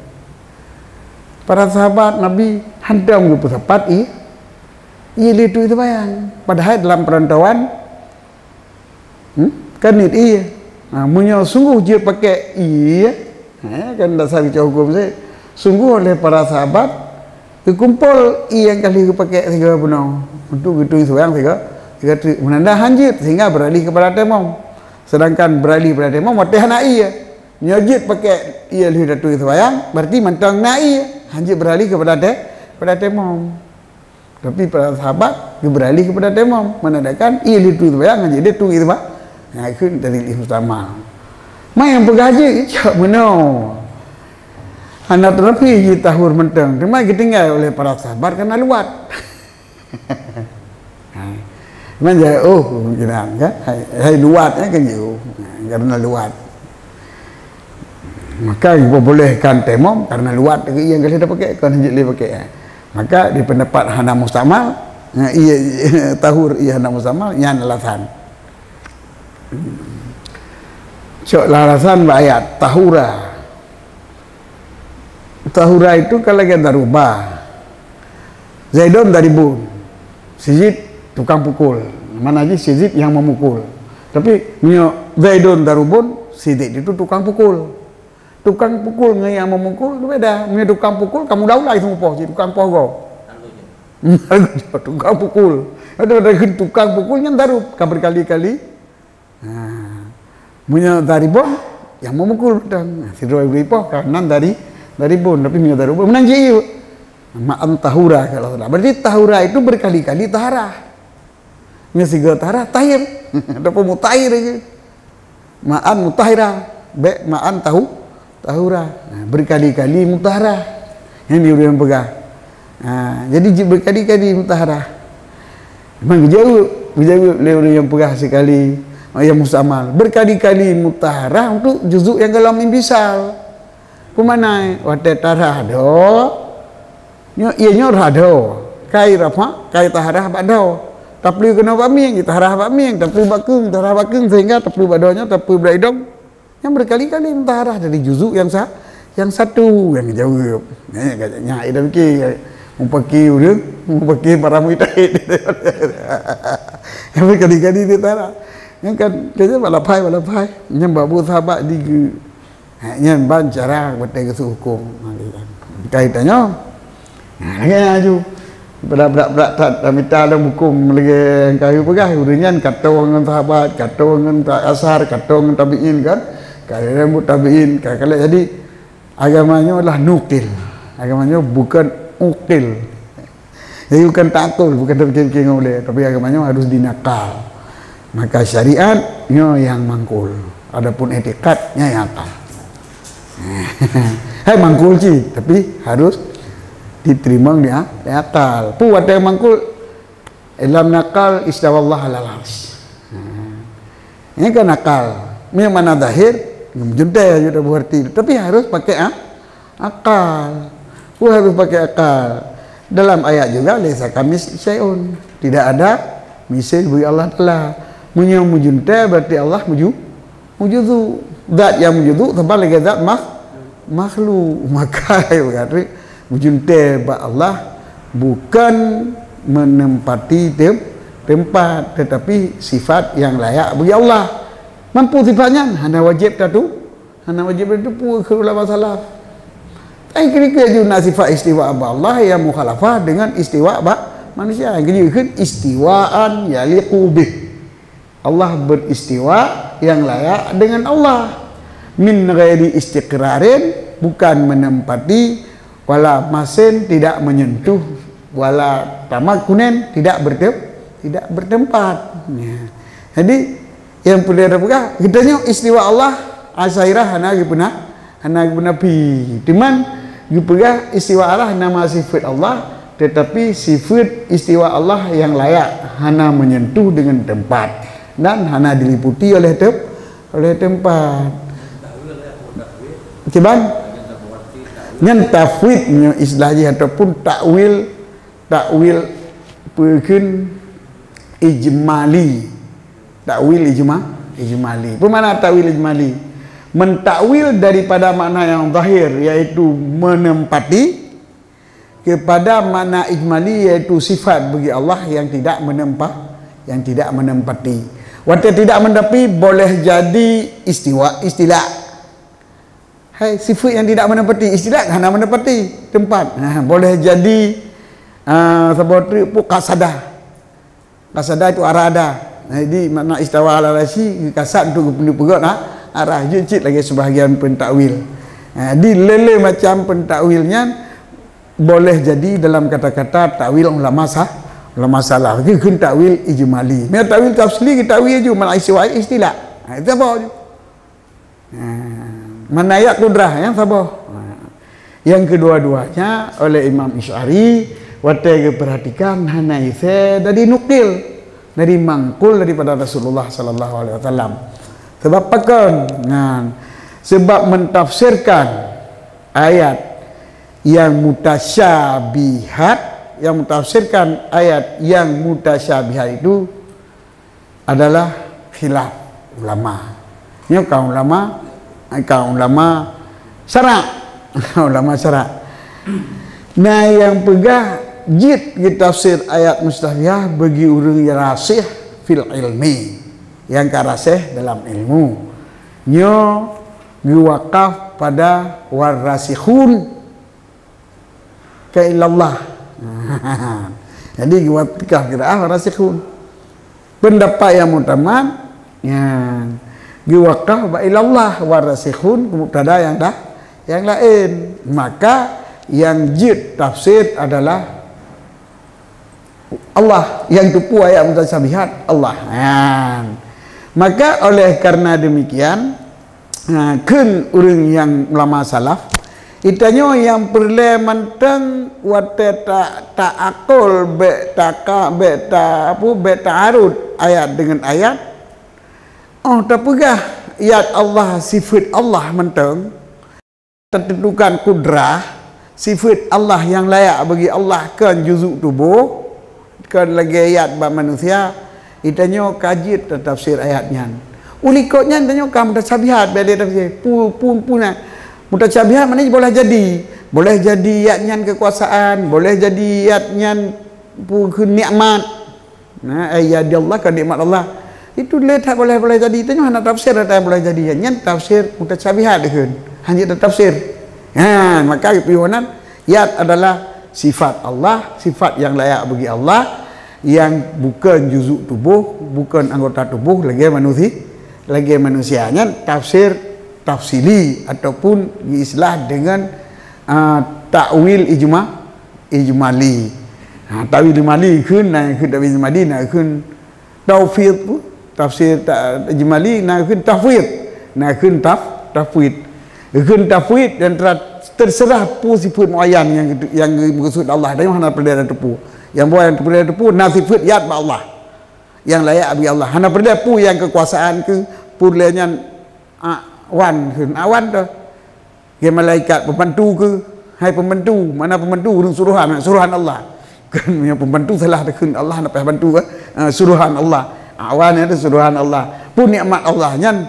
Para sahabat Nabi hantom geupeusapat ié. Ié lé tui teubayang. Padahai dalam perantauan Hmm? Kan niet ié. Ha, meunyoe sungguh jeuet pakèk ié, ha, kan dasar geucok huköm sih. Sungguh oleh para sahabat geukumpol ié nyang ka lheueh geupakék sigoe bunoe untuk geutui sumbayang sigoe, sigoe teuk. Meunan dah han jeuet sehingga beralih kepada temom. Sedangkan beralih kepada temom watèe hana ié. Meunyoe jeuet pakèk ié lheueh tatui sumbayang, berarti mantong na ié. Han jeuet beralih kepada te-, kepada temom. Tapi para sahabat geubeuralih keupada temom, menandakan ié lheueh tui sumbayang, jadi tui sumbayang. Nah, itu dari muhtamal. Mai nyang peugah jih, cok meunoe. Hana teurapi jih tahur mantong, teuma geutinggai oleh para sahabat karena luwat. Ha. Memang jai, oh, kemungkinan, kan? Hai, hai luwat, kan, kan, oh, karena luwat. Maka diperbolehkan temom karena luwat ié nyang ka lheueh tapakék, kon hanjeuet lé pakék. Maka di pendapat hana muhtamal, ié, tahur ié hana muhtamal, nyan alasan. Cok lah alasan bak ayat tahura. Tahura itu kan lagèe daruba. Zaidun daribun. Si Zaid tukang pukul. Mana jih si Zaid yang memukul. Tapi meunyoe Zaidun darubun, si Zaid itu tukang pukul. Tukang pukul ngon nyang memukul beda. Meunyoe tukang pukul, kamu daulai seumeupoh cit tukang poh goe. Tukang pukul. Ada, ada tukang pukul nyan darub ka berkali-kali. Ha. Meunyoe daribun, nyang memukul beutôi. Sidroe bri poh ka nan dari, daribun, tapi meunyoe daribun meunan jih. Ma'an tahura kalau salah. Berarti tahura itu berkali-kali taharah. Meunyoe sigoe taharah, tahir. Ataupun mutahir lagi. Ma'an mutahira, bèk ma'an tahu, tahura. Nah, berkali-kali mutahara. Nyan di ureueng peugah. Ha, jadi ji-, berkali-kali mutahara. Memang geujaweueb, geujaweueb lé ureueng nyang peugah sekali, nyang muhtamal. Berkali-kali mutahara untuk juzuk nyang golom inbisal. Peue makna, watèe tarah do, nyoe, ié nyoe rhah do. Kai rafa', kai taharah bak do. Tapeuleueh keunoe bak mieng, taharah bak mieng, tapeuleueh bak keueng, taharah bak keueng, sehingga tapeuleueh bak do nyoe, tapeuleueh bak idong. Nyang berkali-kali mutaharah dari juzuk nyang sa-, nyang satu, nyang jaweueb. Nyan, nyan, ida mikir, mupaki ureueng, mupaki para mujtahid. Nyang berkali-kali dia taharah. Nyang kan, kayaknya bak laphai, bak laphai. Nyang bak buet sahabat di Ha, nyan ban cara watèe geuseuhukôm. Kai tanyoe. Ha, lagèe nyan laju. Brat-brat-brat that, tamita lam hukôm lagèe nyang ka lheueh peugah, ureueng nyan ka toe ngon sahabat, ka toe ngon ta-, asar, ka toe ngon tabi'in kan. Ka lheueh rambut tabi'in, ka kalek. Jadi, agama nyoe adalah nukil. Agama nyoe bukan ukil. Jadi bukan takul, bukan terpikir-pikir ngon ulèe, tapi agama nyoe harus dinakal. Maka syariat nyoe nyang mangkul. Adapun etikad nyoe nyang akal. Hai mangkul cit, tapi harus diterima di a-, di akal. Peue watèe mangkul, illam nakal istawallah alal arsy. Ini kan akal. Ini makna zahir, meujuntèe aju tabu arti, tapi harus pakai a-, akal. Ku harus pakai akal. Dalam ayat juga, "Laisa kamis syai'un." Tidak ada misal bagi Allah Taala. Meunyoe meujuntèe berarti Allah muju-, mujuzu. Zat nyang mujuzu saban lagèe zat makh-, makhluk. Maka berarti meujuntèe bak Allah bukan menempati tem-, tempat, tetapi sifat yang layak bagi Allah. Mampu sifat nyan, hana wajib tatu-, Hana wajib lé teupeu keu ulama salaf. Tapi keudéh jeuet na sifat istiwa bak Allah nyang mukhalafah dengan istiwa bak manusia. Nyang keujeuet kheun istiwaan yaliqu bih. Allah beristiwa yang layak dengan Allah. Min ghairi istiqrarin, bukan menempati, wala masin, tidak menyentuh, wala tamakkunin, tidak bertem-, tidak bertempat. Ya. Jadi, Nyang peue lé tapeugah, geutanyoe istiwa Allah, Asy'ariyah hana geupeuna-, hana geupeuna pi. Teuma Geupeugah istiwa Allah nama sifat Allah, tetapi sifat istiwa Allah yang layak hana menyentuh dengan tempat dan hana diliputi oleh tem-, oleh tempat. Kiban? Nyan tafwid nyoe istilah jih ataupun takwil, takwil peukheun ijmali. Takwil ijma-, ijmali. Apa makna takwil ijmali? Mentakwil daripada makna yang zahir, yaitu menempati, kepada makna ijmali, yaitu sifat bagi Allah yang tidak menempa-, yang tidak menempati. Watée tidak menempati, boleh jadi istiwa, istila. Hai, sifat yang tidak menempati, istila hana menempati tempat. Ha, boleh jadi, ah, saboh treuk pun kasada. Kasada itu arada. Jadi, makna istawa ala rasyi, kasad untuk geupeugah, ha, arah. Jeuet cit lagi sebahagian pentakwil. Ha, di lele macam pentakwil nyan boleh jadi dalam kata-kata takwil ulama sah-, ulama salaf. Itu kan takwil ijmali. Maka takwil tafsili, takwil ju, makna istiwa, istila. Ha, itu apa ju? Ha, mana ayat kudrah yang saboh. Ha. Yang kedua-duanya oleh Imam Asy'ari, watée geuperhatikan hana ise dari nukil, dari mangkul daripada Rasulullah sallallahu alaihi wasallam. Sebab pakon? Ngan, sebab mentafsirkan ayat yang mutasyabihat, yang mentafsirkan ayat yang mutasyabihat itu adalah khilaf ulama. Nyoe ka ulama, ka ulama syarak. Ulama syarak. Nah, yang peugah jeuet geutafsir ayat mutasyabihat bagi ureuëng yang rasih fil ilmi, yang ka rasih dalam ilmu. Nyoe geuwakaf pada warasikhun ka ilallah. Jadi, geuwakaf qiraah warasikhun. Pendapat yang muktamad, ya, geuwakaf bak ilallah, warasikhun mubtada yang dah, yang lain. Maka, yang jeuet tafsir adalah Allah, yang teupeu ayat mutasyabihat, Allah. Ha. Maka, oleh karena demikian, ha, kheun ureuëng nyang ulama salaf, geutanyoe nyang peureulée mantong watée ta-, taakol bék taka-, bék ta-, apu, bék taarut ayat deungon ayat. Oh, tapeugah yat Allah sifat Allah mantong, tatentukan kudrah, sifat Allah nyang layak bagi Allah kon juzuk tuboh, kon lagée yat bak manusia, geutanyoe ka jeuet tatafsir ayat nyan. Ulikot nyan tanyoe ka mutasyabihat bak lé tafsir. Pu-, pu-, pu-, na. Mutasyabihat maknanya boleh jadi. Boleh jadi yat nyan kekuasaan, boleh jadi yat nyan pu-, nikmat. Nah, ai yadillah ka nikmat Allah. Itu lé that boleh-boleh jadi. Tanyoe hana tafsir ata boleh jadi. Nyan tafsir mutasyabihat dikheun. Hana tatafsir. Ha, maka piôh nan, yat adalah sifat Allah, sifat yang layak bagi Allah, yang bukan juzuk tuboh, bukan anggota tuboh lagée manusia, lagée manusia. Nyan tafsir tafsili ataupun geuislah dengan, ah, takwil ijma-, ijmali. Ha, takwil ijmali kheun, na kheun takwil ijmali, na kheun taufid pu-, tafsir ta-, ijmali, na kheun tafwid, na kheun taf-, tafwid. Kheun tafwid dan ter-, terserah pu sifat muayyan yang, yang meukeusut Allah, dan hana peureulée teupeu. Yang buat yang peureulée teupeu, na sifat yat bak Allah. Yang layak bagi Allah. Hana peureulée pu yang kekuasaan keu peureulée nyan, a, wan kheun, awan tu. Lé malaikat pembantu keu, hai pembantu, mana pembantu ureuëng suruhan, suruhan Allah. Kan yang pembantu salah takheun Allah nak payah bantu, eh? Ah, suruhan Allah. Awan itu suruhan Allah. Pun nikmat Allah nyan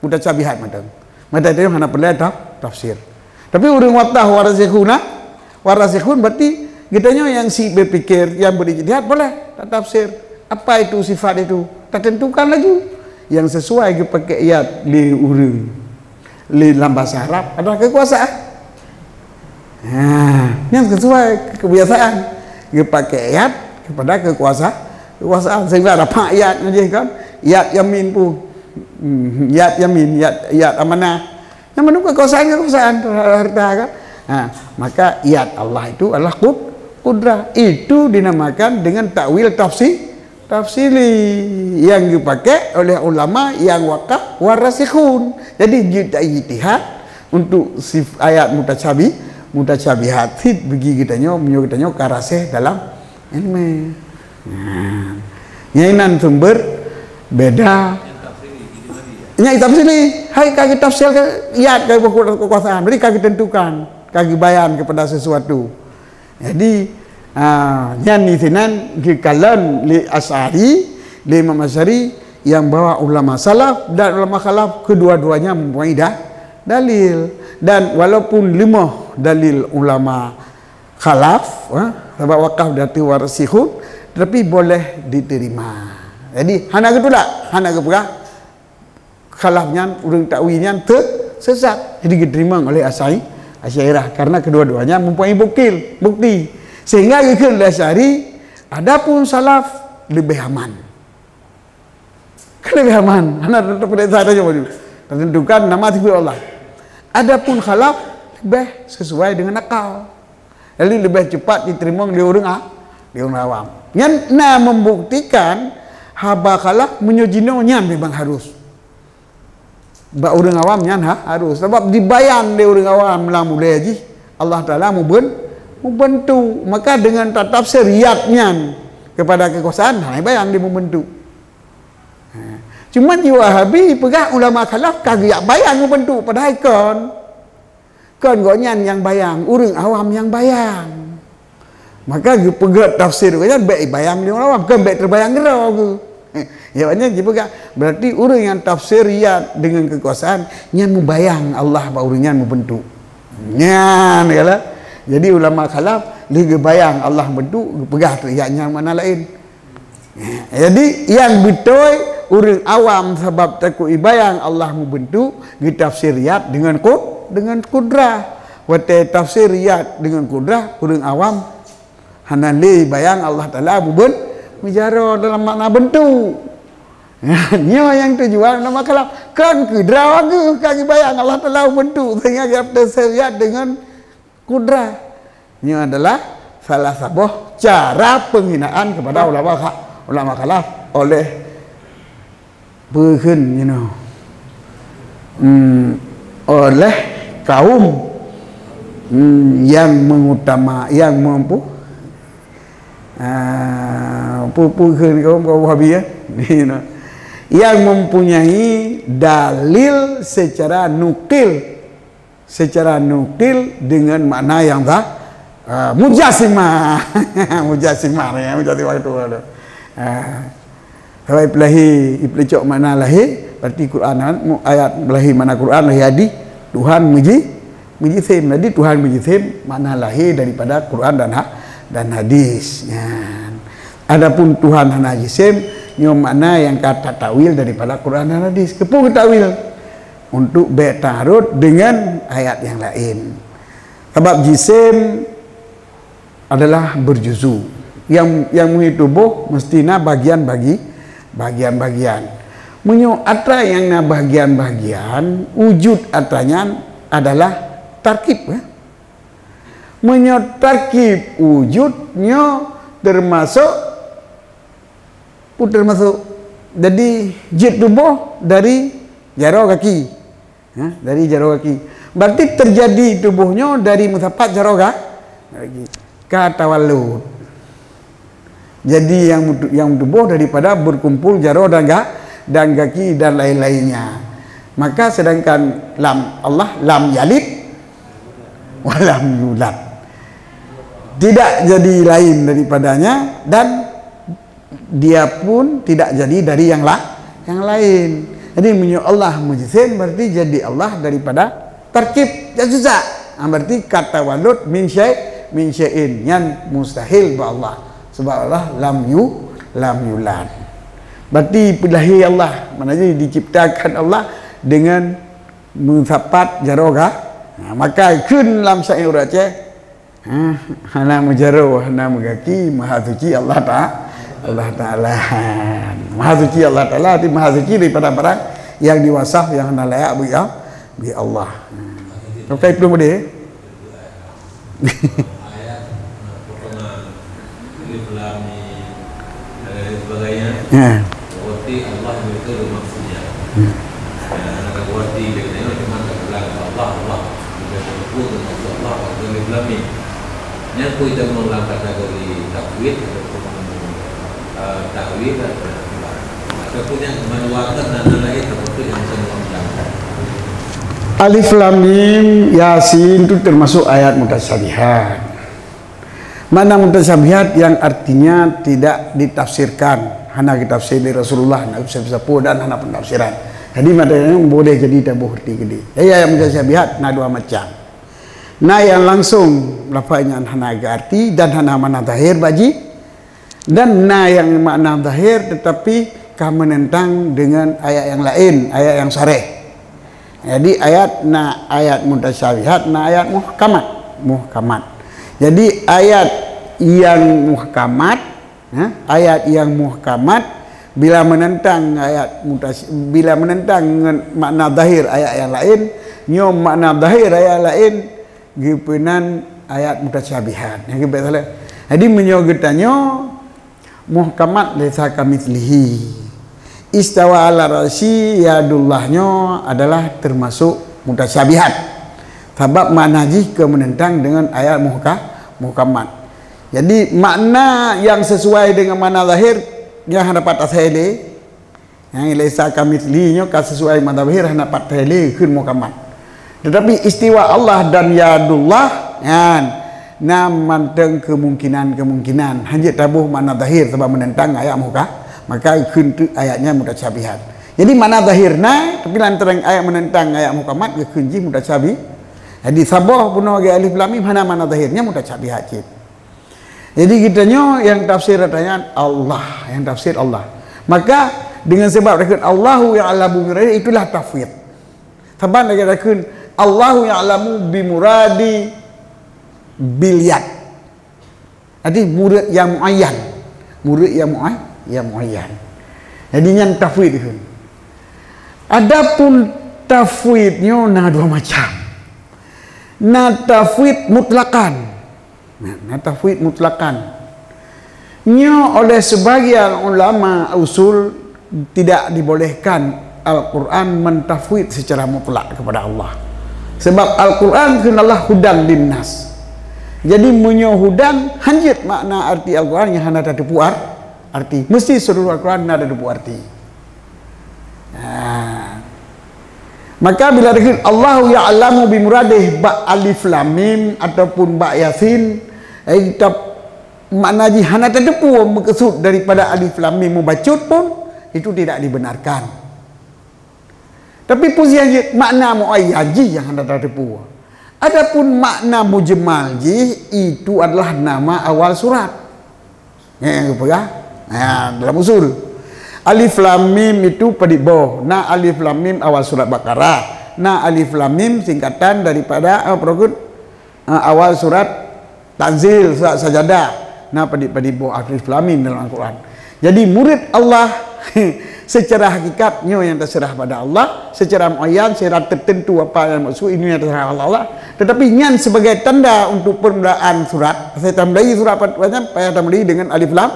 mutasyabihat mantong. Mata itu hana peureulée taf-, tafsir. Tapi ureuëng watah warasikhuna, warasikhun berarti geutanyoe yang si berpikir, yang berijtihad boleh tatafsir. Apa itu sifat itu? Tatentukan laju yang sesuai geupakai yat lé ureuëng. Lé lam bahasa Arab adalah kekuasaan. Ha, yang sesuai kebiasaan. Geupakai yat kepada kekuasa-, kekuasaan. Sehingga ada pak yat nyan jih kan. Yat yamin pu. Hmm, yat yamin, yat, yat amanah. Yang menunggu kekuasaan-kekuasaan terhadap harta kan. Ha, maka yat Allah itu adalah kud-, kudrah. Itu dinamakan dengan takwil tafsir, tafsili yang dipakai oleh ulama yang wakaf warasikhun. Jadi, jeuet ijtihad untuk sif-, ayat mutasyabi-, Mutasyabihat cit bagi geutanyoe, meunyoe geutanyoe ka rasai dalam ilmu. Nah, nyan inan sumber beda. Nyan tafsili, hai ka geutafsir ke, ayat ka buku kekuasaan. Jadi ka geutentukan, ka geubayan kepada sesuatu. Jadi, ah, nyan di sinan geukalon lé Asy'ari, lé Imam Asy'ari yang bahwa ulama salaf dan ulama khalaf kedua-duanya mempunyai da-, dalil. Dan walaupun lemah dalil ulama khalaf, ha, sabab wakaf di ateueh warasikhun, tetapi boleh diterima. Jadi, hana geutulak, hana geupeugah khalaf nyan, ureuëng takwil nyan te-, sesat. Jadi, geuteurimong oleh Asy'ari-, Asy'ariyah karena kedua-duanya mempunyai bukil, bukti. Sehingga geukheun lé Asy'ari, adapun salaf leubeh aman. Kan leubeh aman. Hana teupeureksa tanyoe baju. Tertentukan nama sifat Allah. Adapun khalaf leubeh sesuai dengan akal. Jadi leubeh cepat diterima lé ureuëng a-, lé ureuëng awam. Nyan na membuktikan haba khalaf meunyoe jinoe nyan memang harus. Bak ureuëng awam nyan ha, harus. Sabab dibayan lé ureuëng awam lam ulée jih, Allah Taala muben-, mubentuk. Maka dengan tatafsir yad nyan kepada kekuasaan, ha, bayang dia mubentuk. Ha. Cuma di Wahabi peugah ulama khalaf ka geujak bayang mubentuk, padahai kon. Kon gobnyan nyang bayang, ureuëng awam nyang bayang. Maka geupeugah tafsir gobnyan bék bayang lé ureuëng awam, kon bék teubayang keudroe geuh. Ya, nyan jipeugah, berarti ureuëng nyang tafsir yad dengan kekuasaan, nyan mubayang Allah bak ureuëng nyan mubentuk. Nyan, kala. Jadi, ulama khalaf, lheueh geubayang Allah bentuk, geupeugah yad nyan makna laén. Jadi, nyang beutôi, ureuëng awam sabab takot ibayang Allah mubentuk, geutafsir yad dengan kud-, dengan kudrah. Watée tafsir yad dengan kudrah, ureuëng awam hana lé bayang Allah Taala muben-, meujaroe dalam makna bentuk. Nyoe nyang tujuan ulama khalaf. Kon keu droe geuh ka geubayang Allah Taala mubentuk, sehingga geutafsir yad dengan kudrah. Nyoe adalah salah saboh cara penghinaan kepada ulama kha-, ulama khalaf oleh peukheun, you know, hmm, oleh kaum, hmm, yang mengutama, yang mampu, ah, pu-, peukheun kaum, kaum Wahabi, ya, you know, yang mempunyai dalil secara nukil, secara nukil dengan makna yang zah-, ah, mujasimah. Mujasimah ni, ya, mujasimah itu ada. Ah. Kalau ipeulahi, ipeuleucok makna lahé, berarti Quran kan, mu-, ayat lahé makna Quran, lahé hadis, Tuhan meuji-, meujisim. Jadi Tuhan meujisim makna lahé daripada Quran dan ha-, dan hadis. Nyan. Adapun Tuhan hana jisim, nyoe makna nyang ka tatakwil daripada Quran dan hadis. Keu peue geutakwil? Untuk bék ta'arud dengan ayat nyang laén. Sabab jisim adalah berjuzu. Nyang, nyang meuhi tuboh meusti na bagian bagi-, bagian-bagian. Meunyoe atra nyang na bagian-bagian, wujud atra nyan adalah tarkib, ya. Meunyoe tarkib wujud nyoe teumasok Peue teumasok? Jadi, jeuet tuboh dari jaroe gaki. Ha, dari jaroe gaki. Berarti terjadi tuboh nyoe dari meusapat jaroe ga-, gaki. Ka tawalud. Jadi, yang mutu-, yang tuboh daripada berkumpul jaroe dan ga-, dan gaki dan lain-lainnya. Maka, sedangkan lam Allah, lam yalid, wa lam yulad. Tidak jadi lain daripadanya dan dia pun tidak jadi dari yang la-, yang lain. Jadi, meunyoe Allah mujsim, berarti jadi Allah daripada tarkib, jak susah. Ha, berarti ka tawalud min syai', min syai'in, nyan mustahil bak Allah. Sebab Allah lam yu-, lam yulad. Berarti peulahé Allah, maknanya diciptakan Allah dengan meusapat jaroe ga-, ha, maka kheun lam syair ureuëng Aceh, ha, hana meujaroe, hana meugaki, maha suci Allah Ta-, Allah Taala. Maha suci Allah Taala, arti maha suci daripada barang yang diwasaf, yang hana layak bagi, bagi Allah. Oke, itu boleh. Ayat potongan alif lam mim dan lain sebagainya. Ya. Berarti Allah itu maksudnya. Ya. Ya, karena berarti dia kata cuma terpulang Allah, Allah. Buku termasuk Allah, Alif Lam Mim. Nyan pun ita meulang kategori tafwid ataupun, eh, ta'wil ataupun, ataupun nyang meunan wakat dan lain-lain, termasuk nyang bisa meulang. Alif Lam Mim Yasin tu termasuk ayat mutasyabihat. Makna mutasyabihat yang artinya tidak ditafsirkan, hana ditafsir lé Rasulullah, hana sapeue-sapeue dan hana pentafsiran. Jadi, maknanya boleh jadi taboh arti keudeh. Jadi, ayat mutasyabihat na dua macam. Na nyang langsung lafaz nyan hana geuarti dan hana makna zahir bak jih, dan na nyang makna zahir tetapi ka menentang dengan ayat yang lain, ayat yang sareh. Jadi, ayat na ayat mutasyabihat, na ayat muhkamat. Muhkamat. Jadi, ayat yang muhkamat, ha, ayat yang muhkamat bila menentang ayat mutas-, bila menentang ngon makna zahir ayat yang lain, nyoe makna zahir ayat lain geupeunan ayat mutasyabihat. Nyang geubek salah. Jadi, meunyoe geutanyoe, muhkamat laisa kamitslihi. Istawa ala arsy yadullah nyoe adalah termasuk mutasyabihat. Sabab makna jih ke menentang dengan ayat muhka-, muhkamat. Jadi, makna yang sesuai dengan makna zahir yang hana pat asai lé, nyang laisa kamitslihi nyoe ka sesuai makna zahir hana pat asai lé kheun muhkamat. Tetapi istiwa Allah dan yadullah, nyan na mantong kemungkinan-kemungkinan. Hanjeuet taboh makna zahir sabab menentang ayat muhka-, maka kheun teuk ayat nyan mutasyabihat. Jadi, makna zahir na, tapi lantaran ayat menentang ayat muhkamat, geukheun jih mutasyabi-. Jadi, saboh bunoe lagèe alif lam mim hana makna zahir, nyan mutasyabihat cit. Jadi, geutanyoe nyang tafsir ata nyan Allah, nyang tafsir Allah. Maka, dengan sebab takheun Allahu ya'lamu bi muradihi, itulah tafwid. Saban lagèe takheun Allahu ya'lamu bi muradi bil yad. Jadi, murid yang muayyan. Murid yang muay-, yang muayyan. Jadi, nyan tafwid takheun. Adapun tafwid nyoe na dua macam. Na tafwid mutlaqan. Nah, na tafwid mutlaqan. Nyoe oleh sebagian ulama usul tidak dibolehkan Al-Quran mentafwid secara mutlak kepada Allah. Sebab Al-Quran kheun Allah hudan linnas. Jadi, meunyoe hudan, hanjeuet makna arti Al-Quran nyang hana tateupeue ar-, arti. Mesti seluruh Al-Quran na tateupeue arti. Ha. Maka bila takheun Allahu ya'lamu bi muradih bak alif lam mim ataupun bak Yasin, eh, tap-, makna jih hana tateupeue meukeusud daripada alif lam mim mubacut pun, itu tidak dibenarkan. Tapi peue jih makna muayyan jih nyang hana tateupeue. Adapun makna mujmal jih, itu adalah nama awal surat. Nyan nyang geupeugah, ha, dalam usul. Alif lam mim itu padit boh. Na alif lam mim awal surat Baqarah. Na alif lam mim singkatan daripada, eh, peue geukheun, eh, awal surat Tanzil, surat Sajadah. Na padit-padit boh alif lam mim dalam Al-Quran. Jadi, murid Allah secara hakikat nyoe nyang terserah pada Allah, secara muayyan, secara tertentu apa yang maksud ini yang terserah Allah. Tetapi nyan sebagai tanda untuk permulaan surat. Saya tamulai surat pat-, payah tamulai dengan alif lam.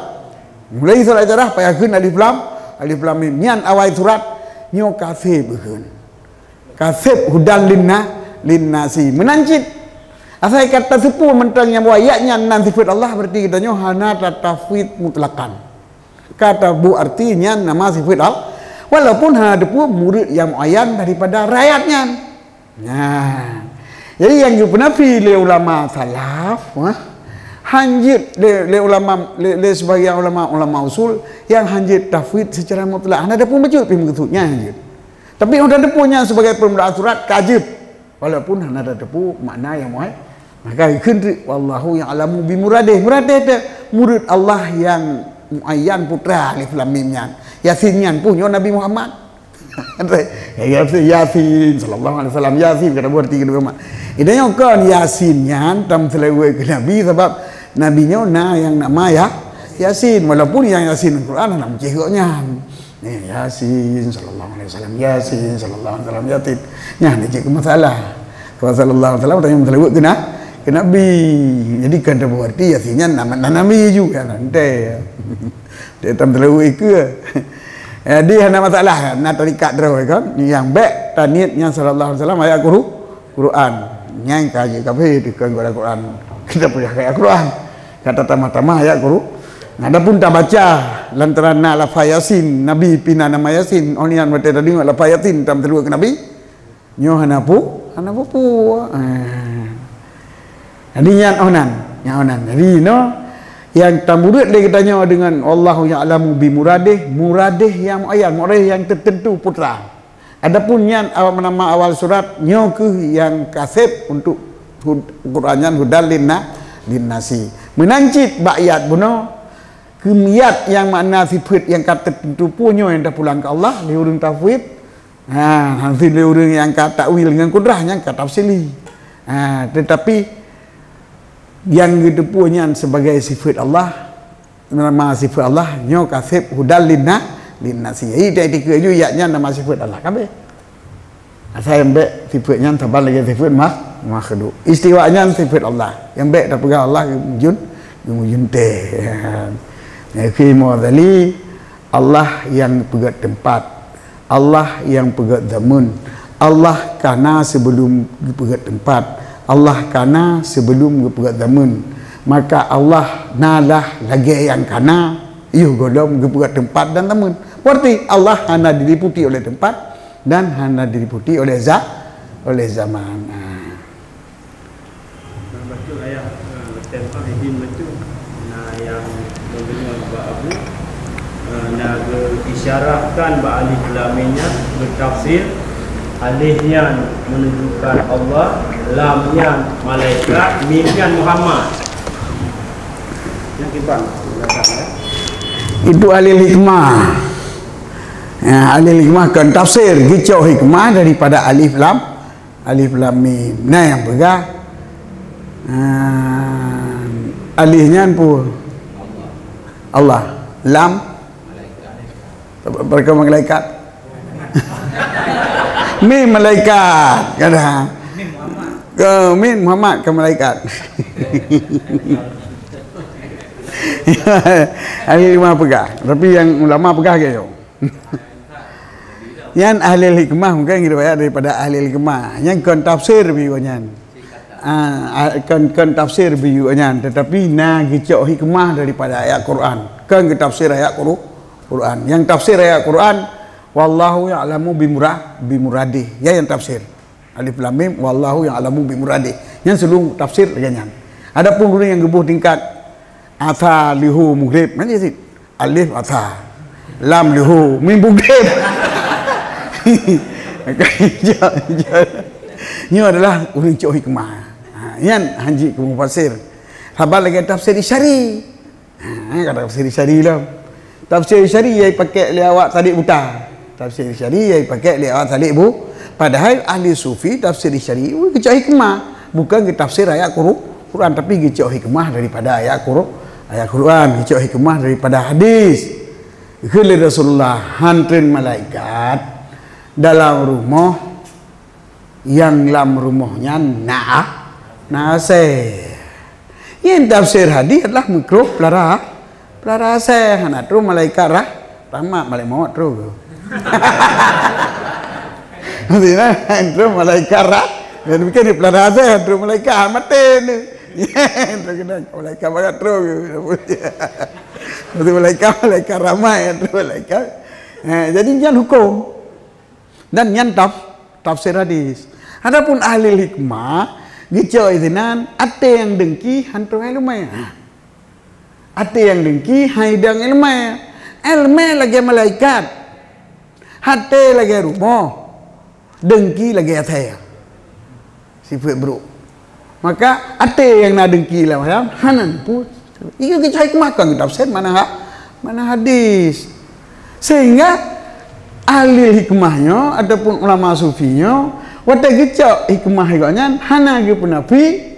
Mulai surat Iqra payah kheun alif lam, alif lam mim. Nyan awai surat, nyoe kaseb kheun. Kaseb hudan linna-, linnasi. Meunan cit. Asai ka tateupeue mantong nyang buaya nyan nan sifat Allah, berarti geutanyoe hana tatafwid mutlaqan. Ka taboh arti nyan nama sifat Allah. Walaupun hana teupeue murid nyang muayyan daripada rakyat nyan. Nah, jadi nyang geupeunafi lé ulama salaf, ha, hanjeuet lé, lé ulama, lé, lé sebagian ulama, ulama usul nyang hanjeuet tafwid secara mutlak. Hana teupeue bacut pih meukeusud nyan hanjeuet. Tapi hana teupeue nyan sebagai permulaan surat ka jeuet. Walaupun hana teupeue makna nyang muay-, maka kheun teuk, "Wallahu ya'lamu bi muradih." Muradih teuh murid Allah nyang muayyan putra alif lam mim nyan. Yasin nyan pun nyoe Nabi Muhammad. Yasin, Yasin, sallallahu alaihi wasallam. Yasin, kata berarti kedua mak. Ida nyoe kon Yasin nyan tam selewat ke Nabi, sebab Nabi nyoe na nyang nama ya, Yasin. Walaupun nyang Yasin Al-Quran hana meucéh gok nyan. Ni, Yasin, sallallahu alaihi wasallam. Yasin, sallallahu alaihi wasallam. Yasin. Nyan ni cik masalah. Sebab sallallahu alaihi wasallam tanya selewat ke na-, ke Nabi. Jadi, kan berarti Yasin nyan nama, nama Nabi juga. Nanti. Dia tam terlalu ikeu. Jadi hana masalah, na tarikat terus kan. Nyang bèk taniet nyan sallallahu alaihi wasallam ayat Qur-, Quran. Nyan ka jeuet kafé, dikheun geuh Al-Quran. Kita peugah ayat Quran. Kata tamah-tamah ayat Quran. Adapun tabaca lantaran na lafaz Yasin, Nabi pih na nama Yasin, oh nyan watèe tadeungoe lafaz Yasin, tam teuduek keu Nabi. Nyoe hana pu-, hana peue-peue. Ah. Jadi nyan oh nan, nyan oh nan. Jadi no, nyang tamurit lé geutanyoe deungon wallahu ya'lamu bi muradih, muradih nyang muayyan, muradih nyang teuteuntu putra. Adapun nyan awak nama awal surat, nyoe kheueh nyang kaseb untuk hud-, Quran nyan hudal linna-, linnasi. Meunan cit bak yat bunoe, keu yat nyang makna sifeut nyang ka teuteuntu peue nyoe nyang tapulang keu Allah, lé ureueng tafwid. Ha, hana lé ureueng nyang ka takwil ngon kudrah nyang ka tafsili. Ha, tetapi nyang geuteupeue nyan sebagai sifeut Allah, nama sifeut Allah, nyoe kaseb hudal linna-, linnasi. Jadi, tak dikeue ju yat nyan nama sifeut Allah kabeh. Asai nyang bèk sifeut nyan saban lagèe sifeut makh-, makhluk. Istiwa nyan sifeut Allah. Nyang bèk tapeugah Allah geumujun, geumujun teh. Nyang keu Mu'tazili, Allah nyang peugèt teumpat, Allah nyang peugèt zameun, Allah ka na sebelum geupeugèt teumpat, Allah ka na sebelum geupeugèt zameun. Maka Allah na lah lagèe nyang ka na, yoh gohlom geupeugèt teumpat dan zameun. Berarti Allah hana diliputi oleh teumpat dan hana diliputi oleh za-, oleh zaman. Ha. Nah, baca ayat, eh, tentang izin baca. Nah, nyang mendengar bak Abu, eh, na geuisyarahkan bak alif lam mim nyan, geutafsir, alif nyan menunjukkan Allah, lam nyan malaikat, mim nyan Muhammad. Yang kiban, belakang, ya. Itu ahlul hikmah. Ya, ahlul hikmah kan tafsir, geucok hikmah daripada alif lam Alif lam mim. Nah, nyang peugah, ah, alif nyan peue? Allah. Lam? Mereka malaikat. Mim malaikat. Kada. Ke mim Muhammad ke malaikat. Ahlul hikmah peugah. Tapi nyang ulama peugah ke yo. Nyan ahlul hikmah, bukan riwayat daripada ahlul hikmah. Nyan kon tafsir bagi nyan. Ah, kon, kon tafsir bagi nyan, tetapi na geucok hikmah daripada ayat Quran. Kon geutafsir ayat Qur-, Quran. Nyang tafsir ayat Quran, "Wallahu ya'lamu bi mura-, bi muradih." Ya, nyang tafsir. Alif lam mim, "Wallahu ya'lamu bi muradih." Nyan seuleueng tafsir lagèe nyan. Adapun ureueng nyang geuboh tingkat ata lihu mughrib, kan cit? Alif ata, lam lihu mim mughrib. Nyoe adalah ureueng cok hikmah. Ha, nyan hanji keu mufasir. Saban lagèe tafsir Isyari. Ha, kata tafsir Isyari lah. Tafsir Isyari nyang dipaké lé awak Sadiq Buta. Tafsir Isyari nyang dipaké lé awak Sadiq Bu-, padahai ahli sufi tafsir Isyari, uh, geucok hikmah. Bukan geutafsir ayat Qur-, Quran, tapi geucok hikmah daripada ayat Qur-, ayat Quran, geucok hikmah daripada hadis. Kheun lé Rasulullah, han treun malaikat dalam rumoh nyang lam rumoh nyan na, na asèe. Nyan tafsir hadis adalah meukroh peulara, peulara asèe, hana troh malaikat rah-, rahmat, malaikat maut troh. Maksudnya, troh malaikat rah-, dan bukan di peulara asèe, troh malaikat maté tu. Troh kena malaikat barat troh. Maksud malaikat, malaikat rahmat, troh malaikat. Eh, jadi nyan hukum. Dan nyan taf-, tafsir hadis. Adapun ahli hikmah, geucok sinan, até nyang dengki han troh ileumèe. Ha. Até nyang dengki han idong ileumèe. Ileumèe lagèe malaikat. Até lagèe rumoh. Dengki lagèe asèe. Sifeuet brôk. Maka até nyang na dengki lam ayam hana neupue. Iku geucok hikmah kon geutafsir makna ha-, makna hadis. Sehingga ahli hikmah nyoe ataupun ulama sufi nyoe, watèe geucok hikmah gobnyan hana geupeunafi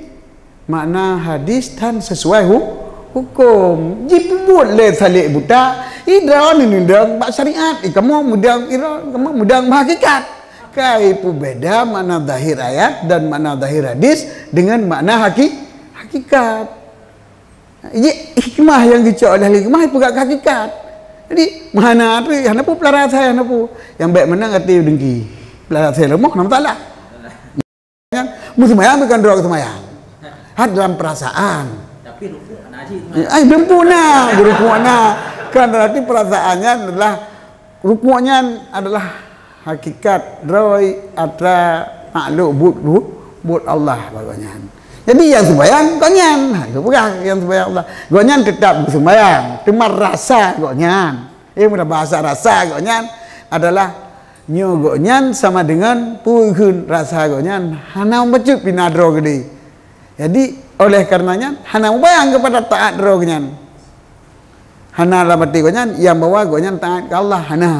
makna hadis dan sesuai hu-, hukum. Jipeubuet lé Sadiq Buta, idroe neudong bak syariat, ikamoe meudong idroe, ikamoe meudong bak hakikat. Ka ipeubeda makna zahir ayat dan makna zahir hadis dengan makna haki-, hakikat. Jadi, hikmah nyang geucok oleh ahli hikmah ipeugah keu hakikat. Jadi, hana tu, hana peue peulara asèe, hana peue. Nyang bèk meunan até dengki. Peulara asèe leumoh, hana masalah. Nyan, Meuseumayang bukan droe seumayang. Hat dalam perasaan. Tapi rukuk na cit. Ai, rukuk na, rukuk na. Kan berarti perasaan nyan adalah rukuk nyan adalah hakikat droe atra makhluk buet, buet, buet Allah bak gobnyan. Jadi nyang seumayang gobnyan, ha, itu peugah nyang seumayang Allah. Gobnyan tetap seumayang, teuma rasa gobnyan. Eh, mudah bahasa rasa gobnyan adalah nyoe gobnyan sama dengan peue kheun rasa gobnyan hana bacut pina droe keudeh. Jadi, oleh karenanya hana mubayang kepada taat droe gobnyan. Hana lam até gobnyan nyang bahwa gobnyan taat keu Allah, hana.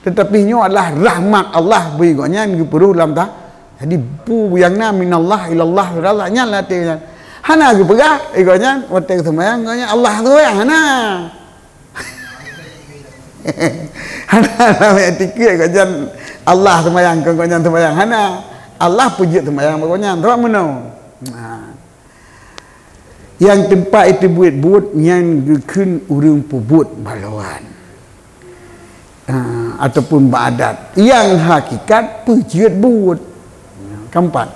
Tetapi nyoe adalah rahmat Allah bri gobnyan geupeurhoh lam ta-, jadi peue nyang na minallah ilallah, ilallah nyan lam até gobnyan. Hana geupeugah, eh, gobnyan watée seumayang gobnyan Allah seumayang, hana. Hana lam até gobnyan Allah seumayang, kon gobnyan seumayang, hana. Allah peujeuet seumayang bak gobnyan, sabab meunoe. Nah. Nyang teumpat jiteubiet buet nyan geukheun ureuëng peubuet baloan. Ha, ataupun bak adat. Nyang hakikat peujeuet buet. Keempat.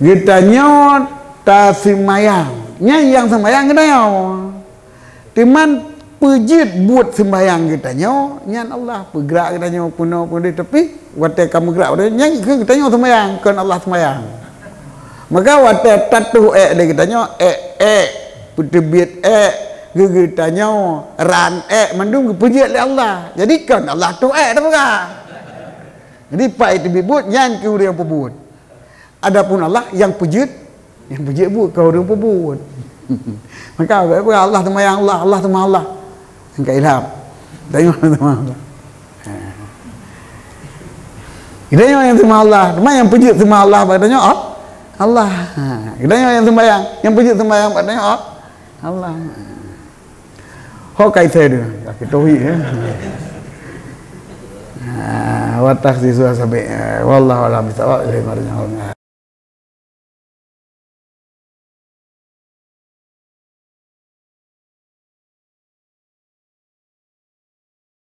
Geutanyoe taseumayang. Nyan nyang seumayang geutanyoe. Teuma peujeuet buet seumayang geutanyoe, nyan Allah peugrak geutanyoe peunoh peunoh, tapi watée ka meugrak watée nyan keu geutanyoe seumayang, kon Allah seumayang. Maka watée tatoh ék lé geutanyoe, ék-ék, peuteubiet ék, geu-, geutanyoe, ran ék, mandum geupeujeuet lé Allah. Jadi kon Allah toh ék tapeugah. Jadi pat jiteubiet buet nyan keu ureuëng peubuet. Adapun Allah nyang peujeuet, nyang peujeuet buet, kon ureuëng peubuet. Maka Allah seumayang Allah, Allah seumayang Allah. Nyang ka ilham. Tanyoe seumayang Allah. Geutanyoe nyang seumayang Allah, cuma nyang peujeuet seumayang Allah bak geutanyoe, oh, Allah. Ha, geutanyoe nyang seumayang, nyang peujeuet seumayang bak geutanyoe, oh, Allah. Ho kai sai deh, kaki tohi ya. Ha, watak siswa sampai, eh, wallahu a'lam bishawab, ilaihi marji'un.